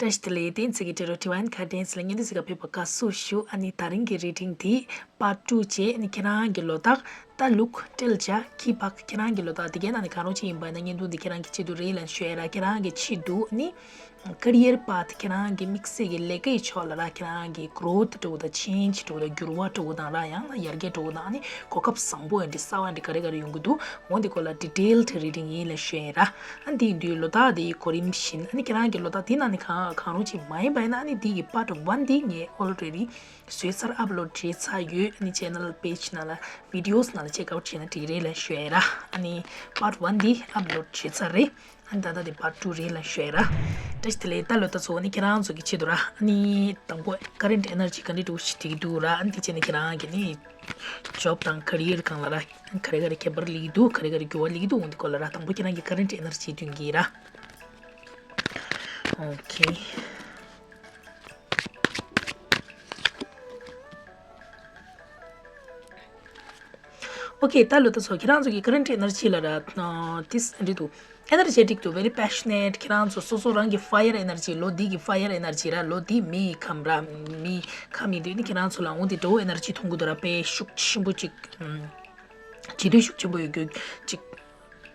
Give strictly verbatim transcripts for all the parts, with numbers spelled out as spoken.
བཀྲ་ཤིས་བདེ་ལེགས། བསྟན་འཛིན་གྱི་འབྲི་རུ་ཌི་ཝའིན་གྷའི་ཌེན་སི་ལ་བརྙན་ཐུང་གཟིགས་ག་ཕེབས་པ་དགའ་བསུ་ཞུ། ཨ་ནི་ད་རིང་གི་རི་ཌིང་འདི་པར་ཊུ་བྱས། ཨ་ནི་ཁྱེད་རང་གི་ལོ་རྟགས། ད་ལུག་སྤྲེལ་བྱ་ཁྱི་ཕག་ཁྱེད་རང་གི་ལོ་རྟགས་འདི་གའི་ནང་ནས་གང་རུང་ཅིག་ཡིན་པ་ན་བརྙན་ཐུང་འདི་ཁྱེད་རང་གི་ཆེད་དུ་རེད་ལབ་ཞུ་ཡ་ར། ཁྱེད་རང་གི་ཆེད་དུ་ཨ་ནི་ཀ་རི་ཡར་པཱཐ། ཁྱེད་རང་གི་དམིགས་བསལ་གྱི་ལས་ཀའི་ཕྱོགས་ལ་ར། ཁྱེད་རང་གི་གྷི་རོ་ཐི་འདྲ་བོ་དང་ཆེན་ཇི་འདྲ་བོ་དང་འགྱུར་བ་འདྲ་བོ་དང་ར། ཡང་ན་ཡར་རྒྱས་འདྲ་བོ་དང་། ཨ་ནི་གོ་སྐབས་བཟང་པོ་ཡིན་འདྲ་གསར་བ་འདྲ་ག་རེ་ག་རེ་ཡོང་གི་འདུག་འོ་འདི་སྐོར་ལ་ཌི་ཊེལ་ཌི་རི་ཌིང་ཡིན་ལབ་ཞུ་ཡ་ར། ཨ་འདི་ཡིན་དུས་ལོ་རྟགས་འདི་གོ་རིམ་བཞིན། ཨ་ནི་ཁྱེད་རང་གི་ལོ་རྟགས་འདི་ནང་ནས་གང་གང་རུང་ཅིག་མ་ཡིན་པ་ཡིན་ན། ཨ་ནི་འདི་གི་པཱཊ་ཝན་འདི་ངས་ཨོལ་རེ་ཌི་བཟོས་ཚར། ཨབ་ལོཌ་བྱས་ཚར་ཡོད། ཨ་ནི་ཆེ་ནལ་པེཇ་ནང་ལ་བི་ཌི་ཡོས་ནང་ལ་ཅེག་ཨའུཊ་བྱས་ན་འགྲིག་རེད་ལབ་ཞུ་ཡ་ར། ཨ་ནི་པཱཊ་ཝན་འདི་ཨབ་ལོཌ་བྱས་ཚར་རེད། ཨ་ནི་ད་ལྟ་འདི་པཱཊ་ཊུ་རེད་ལབ་ཞུ་ཡ་ར། བཀྲ་ཤིས་བདེ་ལེགས། ད་ལོ་རྟགས་ཚོ་ནི་ཁྱེད་རང་ཚོ་གི་ཆེད་དུ་ར། ཨ་ནི་དང་པོ་ཀ་རེན་ཊི་ཨེ་ནར་ཇི་ག་འདྲ་འདྲ་བོ་ཞིག་འགྲིག་གི་འདུག་ར། ཨ་ནི་དེ་བྱས་ནས་ཁྱེད་རང་གི་ནི་ཇོབ་དང་ཀ་རི་ཡར་སྒང་ལ་ར། ག་རེ་ག་རེ་ཁྱད་པར་སླེབས་ཀྱི་འདུག་ག་རེ་ག་རེ་འགྱུར་བ་སླེབས་ཀྱི་འདུག་འོ་འདི་སྐོར་ལ་ར། དང་པོ་ཁྱེད་རང་གི་ཀ་རེན་ཊི་ཨེ་ནར་ཇི་སྟོན་གྱི་ར། ཨོ་ཁེ། ཨོ་ཁེ། ད་ལོ་རྟགས་ཚོ་ཁྱེད་རང་ཚོ་གི་ཀ་རེན་ཊི་ཨེ་ནར་ཇི་ལ་ར། ཏིས་འདྲ་འདུག་ཨེ་ནར་ཇེ་ཊིག་འདུག very passionate། ཁྱེད་རང་ཚོ་སོ་སོ་རང་གི་ཕ་ཡར་ཨེ་ནར་ཇི། ལོ་འདི་གི་ཕ་ཡར་ཨེ་ནར་ཇི་ར། ལོ་འདི་མེ་ཡི་ཁམས་ར། མེ་ཡི་ཁམས་ཡིན་དུས་ནི་ཁྱེད་རང་ཚོ་ལ་འོ་འདི་འདྲ་བོ་ཨེ་ནར་ཇི་མཐོང་གི་འདུག་ར། དཔེ་ཤུགས་ཆེན་པོ་ཅིག་བྱེད་འདོད་ཤུགས་ཆེན་པོ་ཡོད་རྒྱུ་ཅིག་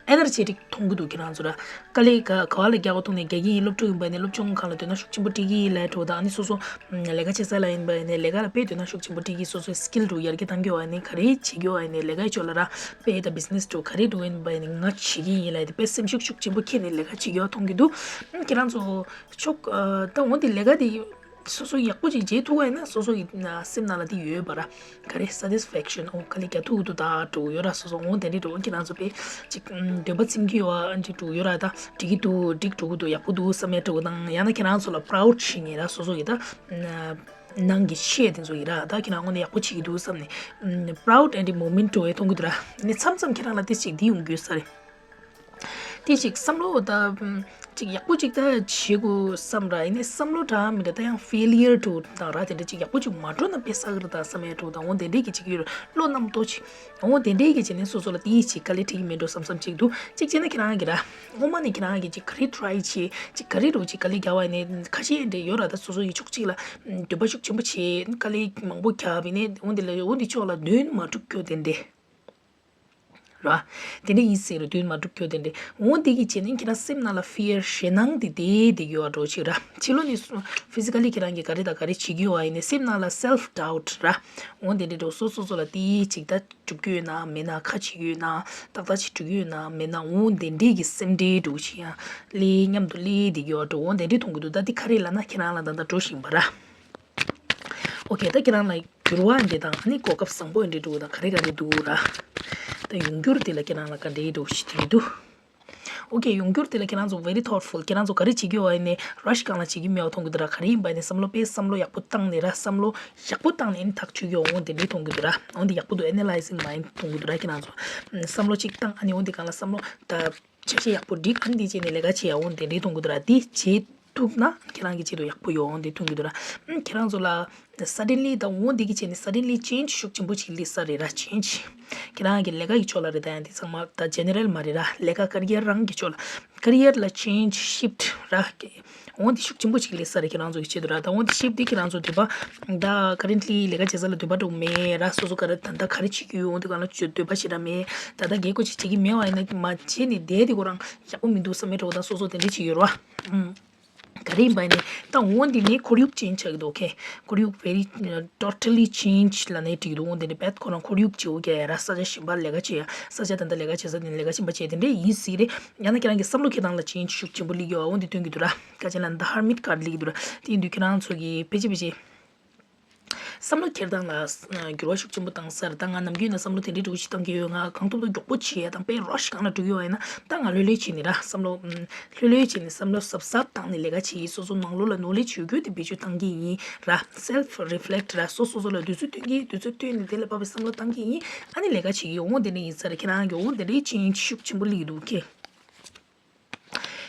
ཨེ་ནར་ཇེ་ཊིག་མཐོང་གི་འདུག་ཁྱེད་རང་ཚོ་ར། དཀའ་ལས་ག་ག་བ་ལ་རྒྱག་པ་མཐོང་ནས། རྒྱག་གི་ཡིན། སློབ་སྦྱོང་ཡིན་པ་ནས་སློབ་སྦྱོང་སྒང་ལ་དོ་སྣང་ཤུགས་ཆེན་པོ་སྤྲད་ཀྱི་ཡིན་ལབ་འདྲ་བོ་དང་། ཨ་ནི་སོ་སོ་ལས་ཀ་བྱེད་ས་ལ་ཡིན་པ་ནས་ལས་ཀ་ལ་དཔེ་དོ་སྣང་ཤུགས་ཆེན་པོ་སྤྲད་ཀྱི། སོ་སོའི་སི་ཀིལ་འདྲ་བོ་ཡར་རྒྱས་གཏང་གི་ཡོད་པ་ནས། ག་རེ་བྱེད་ཀྱི་ཡོད་པ་ནས་ལས་ཀའི་ཕྱོགས་ལ་ར། དཔེ་ད་བི་ཛི་ནེ་སི་འདྲ་བོ་ག་རེ་འདྲ་བོ་ཡིན་པ་ནས་ང་བྱེད་ཀྱི་ཡིན་ལབ་དེ་དཔེ་སེམས་ཤུགས་ཤུགས་ཆེན་པོ་འཁྱེར་ནས་ལས་ཀ་བྱེད་ཀྱི་ཡོད་མཐོང་གི་འདུག་ཁྱེད་རང་ཚོ་ཕྱོགས་ད་འོ་འདི་ལས་ཀ་དེ་སོ་སོ་ཡག་པོ་ཅིག་བྱེད་ཐུབ་པ་ཡིན་ན། སོ་སོ་ཡི་སེམས་ནང་ལ་དེ་ཡོད་པ་ར། ག་རེ་སེ་ཊིས་ཕེག་ཤན། ཨོ་དཀའ་ལས་རྒྱག་ཐུབ་ཀྱི་འདུག་ད་འདྲ་བོ་ཡོད་ར། སོ་སོ་འོ་དེ་འདྲ་འདྲ་བོ་ཁྱེད་རང་ཚོ་དཔེ་ཅིག་འདོད་པ་ཚིམ་གྱི་ཡོད་པ་འདྲ་བོ་ཡོད་ར། ད་འགྲིག་གི་འདུག་འགྲིག་འགྲོ་གི་འདུག་ཡག་པོ་འདུག་བསམ་ཡ་འདྲ་བོ་དང་། ཡང་ན་ཁྱེད་རང་ཚོ་ལ་པ་རའུཌ་བྱེད་མཁན་ར། སོ་སོ་ཡི་ད་ནང་གི་ཆེ་དེ་ཚོ་ཡི་ར། ད་ཁྱེད་རང་ངོས་ནས་ཡག་པོ་བྱེད་ཀྱི་འདུག་བསམ་ནས་པ་རའུཌ་ཨེན་ཌི་མོ་མེན་ཊི་འདྲ་བོ་མཐོང་གི་འདུག་ར། ནས་མཚམས་མཚམས་ཁྱེད་རང་ལ་དེ་ཅིག་འདི་ཡོང་དགོས་ས་རེད། དེ་ཅིག་བསམ་བློ་ད་ཅིག་ཡག་པོ་ཅིག་ད་བྱེད་དགོས་བསམ་ར། ཡིན་ནའི་བསམ་བློ་འདྲ་མི་འདྲ་ད་ཡང་ཕེ་ལི་ཡར་འདྲ་བོ་དང་ར། དེ་འདྲ་ཅིག་ཡག་པོ་ཅིག་མ་འགྲོ་ན་དཔེ་བསགས་ཀྱི་རེད་ད་བསམ་ཡ་འདྲ་བོ་དང་། འོ་དེ་འདྲའི་གི་ཅིག་ཡོད་ར། བློ་རྣམ་རྟོག་ཅིག་འོ་དེ་འདྲའི་གི་བྱས་ནས་སོ་སོ་ལ་དེ་ཅིག་དཀའ་ལས་འཕྲད་ཀྱི་མེད་འགྲོ་བསམ་བསམ་ཅིག་འདུག་ཅིག་བྱས་ན་ཁྱེད་རང་གི་ར། སྔོན་མ་ནས་ཁྱེད་རང་གི་ཅིག་ག་རེ་ཊི་རའི་བྱས། ཅིག་ག་རེ་འདྲ་བོ་ཅིག་དཀའ་ལས་རྒྱག་པ་ཡིན་ནའི་ཁ་ཤས་འདྲ་ཡོད་ར། ད་སོ་སོ་ཡི་ཕྱོགས་གཅིག་ལ་འདོད་པ་ཤུགས་ཆེན་པོ་བྱས། དཀའ་ལས་མང་པོ་རྒྱབ་ཡིན་ནའི་འོ་དེ་ལ་འོ་དེ་ཕྱོགས་ལ་དོན་མ་འགྲུབ་རྒྱུ་དེ་འདྲ། ར། དེ་འདྲ་ཡིན་སྲིད་རུང་དོན་མ་འགྲུབ་རྒྱུ་དེ་འདྲ། འོ་དེ་གི་བྱས་ནས་ཁྱེད་རང་སེམས་ནང་ལ་ཕི་ཡར་ཞེད་སྣང་དེ་དེ་དེ་ཡོད་འགྲོ་ཅིག་ར། ཕྱི་ལོགས་ནས་ཕི་ཛི་ཀ་ལི་ཁྱེད་རང་གིས་ག་རེ་དང་ག་རེ་བྱེད་ཀྱི་ཡོད་པ་ཡིན་ནའི་སེམས་ནང་ལ་སེལ་ཕི་ཌའུཊ་ར། འོ་དེ་འདྲ་འགྲོ། སོ་སོ་སོ་ལ་དེ་ཅིག་ད་འགྲུབ་ཀྱི་ཡོད་ན་མེད་ན། ཁ་བྱེད་ཀྱི་ཡོད་ན། ཏག་ཏག་ཅིག་འགྲུབ་ཀྱི་ཡོད་ན་མེད་ན། འོ་དེ་འདྲའི་གི་སེམས་ཁྲལ་འགྲོ་ཅིག་ཡང་ལས་མཉམ་དུ་ལས་དེ་ཡོད་འགྲོ། འོ་དེ་འདྲའི་མཐོང་གི་འདུག་ད་དེ་ག་རེ་ལབ་ན་ཁྱེད་རང་ལ་ད་ད་འགྲོ་བཞིན་པ་ར། ཨོ་ཁེ། ད་ཁྱེད་རང་ལ་འགྱུར་བ་འདི་དང་ཨ་ནི་གོ་སྐབས་བཟང་པོ་འདི་འདྲ་བོ་དང་ག་རེ་ག་རེ་འདུག་ར། ད་ཡོང་འགྱུར་འདི་ལ་ཁྱེད་རང་ལ་ག་འདྲའི་འདྲ་བོ་ཞིག་འདི་འདུག་ཨོ་ཁེ། ཡོང་འགྱུར་འདི་ལ་ཁྱེད་རང་ཚོ་very thoughtful། ཁྱེད་རང་ཚོ་ག་རེ་བྱེད་ཀྱི་ཡོད་པ་ཡིན་ནའི་ར་ཤི་སྒང་ལ་བྱེད་ཀྱི་མེད་པ་མཐོང་གི་འདུག་ར། ག་རེ་ཡིན་པ་ཡིན་ནའི་བསམ་བློ་དཔེ་བསམ་བློ་ཡག་པོ་བཏང་ནས་ར། བསམ་བློ་ཡག་པོ་བཏང་ནས་ཨ་ནི་ཐག་གཅོད་ཀྱི་འོ་འདི་འདྲའི་མཐོང་གི་འདུག་ར། འོ་འདི་ཡག་པོ་འདུག་ཨེ་ན་ལའི་ཛིང་མའིན་ཌི་མཐོང་གི་འདུག་ར། ཁྱེད་རང་ཚོ་བསམ་བློ་གཅིག་བཏང་ཨ་ནི་འོ་འདི་སྒང་ལ་བསམ་བློ་ད། ཆ་ཤས་ཡག་པོ་སྒྲིག་ཨ་ནི་དེ་བྱས་ནས་ལས་ཀ་བྱེད་ཡ་འོ་དེ་འདྲའི་མཐོང་གི་འདུག་ར། དེ་བྱེད་ཐུབ་ན་ཁྱེད་རང་གི་ཆེད་དུ་ཡག་པོ་ཡོད་འོ་དེ་མཐོང་གི་འདུག་ར། ཨམ། ཁྱེད་རང་ཚོ་ལ་སཱ་ཌན་ལི་ད་འོ་དེ་གི་བྱས་ནས་སཱ་ཌན་ལི་ཅེན་ཇི་ཤུགས་ཆེན་པོ་ཅིག་སླེབས་ས་རེད་ར། ཅེན་ཇི་ཁྱེད་རང་གི་ལས་ཀ་གི་ཕྱོགས་ལ་རེད། ད་ཡང་དེ་ཚང་མ་ད་ཇེ་ནེ་རལ་མ་རེད་ར། ལས་ཀ་ཀེ་རི་ཡར་རང་གི་ཕྱོགས་ལ་ཀེ་རི་ཡར་ལ་ཅེན་ཇི་ཤིཕ་ཊི་ར། འོ་འདི་ཤུགས་ཆེན་པོ་ཞིག་སླེབས་ས་རེད་ཁྱེད་རང་ཚོ་གི་ཆེད་དུ་ར། ད་འོ་འདི་ཤིབ་འདི་ཁྱེད་རང་ཚོ་འདོད་པ་ད་ཀ་རེན་ཊི་ལི་ལས་ཀ་བྱེད་ས་ལ་འདོད་པ་འདྲ་མེད་ར། སོ་སོ་ག་རེ་ད་ལྟ་ག་རེ་བྱེད་ཀྱི་ཡོད་འོ་འདི་ག་ལ་འདོད་པ་ཞེ་དྲག་མེད། ད་ལྟ་རྒྱལ་སྒོ་ཅིག་བྱེད་ཀྱི་མེད་པ་ཡིན་ན་མ་བྱེད་ནས་བསྡད་དེ་ཁོ་རང་ཡག་པོ་མི་འདུག་བསམ་པའི་འདྲ་བོ་དང་སོ་སོ་དེ་འདྲ་ཅིག་ཡོད་ར། ཨུམ། ག་རེ་ཡིན་པ་ཡིན་ནའི་ད་འོ་འདི་ནས་ཁོར་ཡུག་ཅེན་ཇི་ཆགས་ཀྱི་འདུག་ཁེ། ཁོར་ཡུག་very totally change ལབ་ནའི་འགྲིག་གི་འདུག་འོ་འདི་ནས་བེད་ཁོ་རང་ཁོར་ཡུག་བརྗེ་པོ་རྒྱག་ཡ་ར། ས་ཆ་གཞན་པར་ལས་ཀ་བྱེད་ཡ། ས་ཆ་ད་ལྟ་ལས་ཀ་བྱེད་ས་དེ་ནས་ལས་ཀ་གཞན་པ་བྱེད་དེ་འདྲ་ཡིན་སྲིད་རེད། ཡང་ན་ཁྱེད་རང་གི་བསམ་བློ་འཁྱེར་སྟངས་ལ་ཅེན་ཇི་ཤུགས་ཆེན་པོ་སླེབས་ཀྱི་ཡོད་པ་འོ་འདི་སྟོན་གྱི་འདུག་ར། ཁ་ཅིག་ལ་ད་ཧར་མིཊ་ཀར་སླེབས་ཀྱི་འདུག་ར། དེ་ཡིན་དུས་ཁྱེད་རང་ཚོ་གི་ཕལ་ཆེར་ཕལ་ཆེར་བསམ་བློ་འཁྱེར་སྟངས་ལ་འགྱུར་བ་ཤུགས་ཆེན་པོ་བཏང་ས་རེད། ད་ང་ནམ་རྒྱུན་ནས་བསམ་བློ་དེ་འདྲའི་འདྲ་བོ་ཞིག་བཏང་གི་ཡོད། ང་གང་ཐུབ་ཐུབ་མགྱོགས་པོ་བྱེད་ཡ་དང་དཔེ་རོ་ཤི་སྒང་ལ་འགྲོ་གི་ཡོད་པ་ཡིན་ན་ད་ང་ལྷོད་ལྷོད་བྱས་ནས་ར། བསམ་བློ་ལྷོད་ལྷོད་བྱས་ནས་བསམ་བློ་གཟབ་གཟབ་བཏང་ནས་ལས་ཀ་བྱེད་ཡིན། སོ་སོ་ནང་ལོགས་ལ་ནོ་ལེ་ཇི་ཡོད་རྒྱུ་དེ་བེད་སྤྱོད་བཏང་གི་ཡིན་ར། སེལ་ཕི་རི་ཕི་ལེག་ཊི་ར། སོ་སོ་སོ་ལ་དུས་ཚོད་སྟོན་གྱི་དུས་ཚོད་སྟོན་ནས་དེ་ལ་བབས་པའི་བསམ་བློ་བཏང་གི་ཡིན། ཨ་ནི་ལས་ཀ་བྱེད་ཀྱི་ཡོད། འོ་དེ་འདྲ་ཡིན་ས་རེད། ཁྱེད་རང་གི་འོ་དེ་འདྲའི་ཅེན་ཇི་ཤུགས་ཆེན་པོ་སླེབས་ཀྱི་འདུག་ཁེ།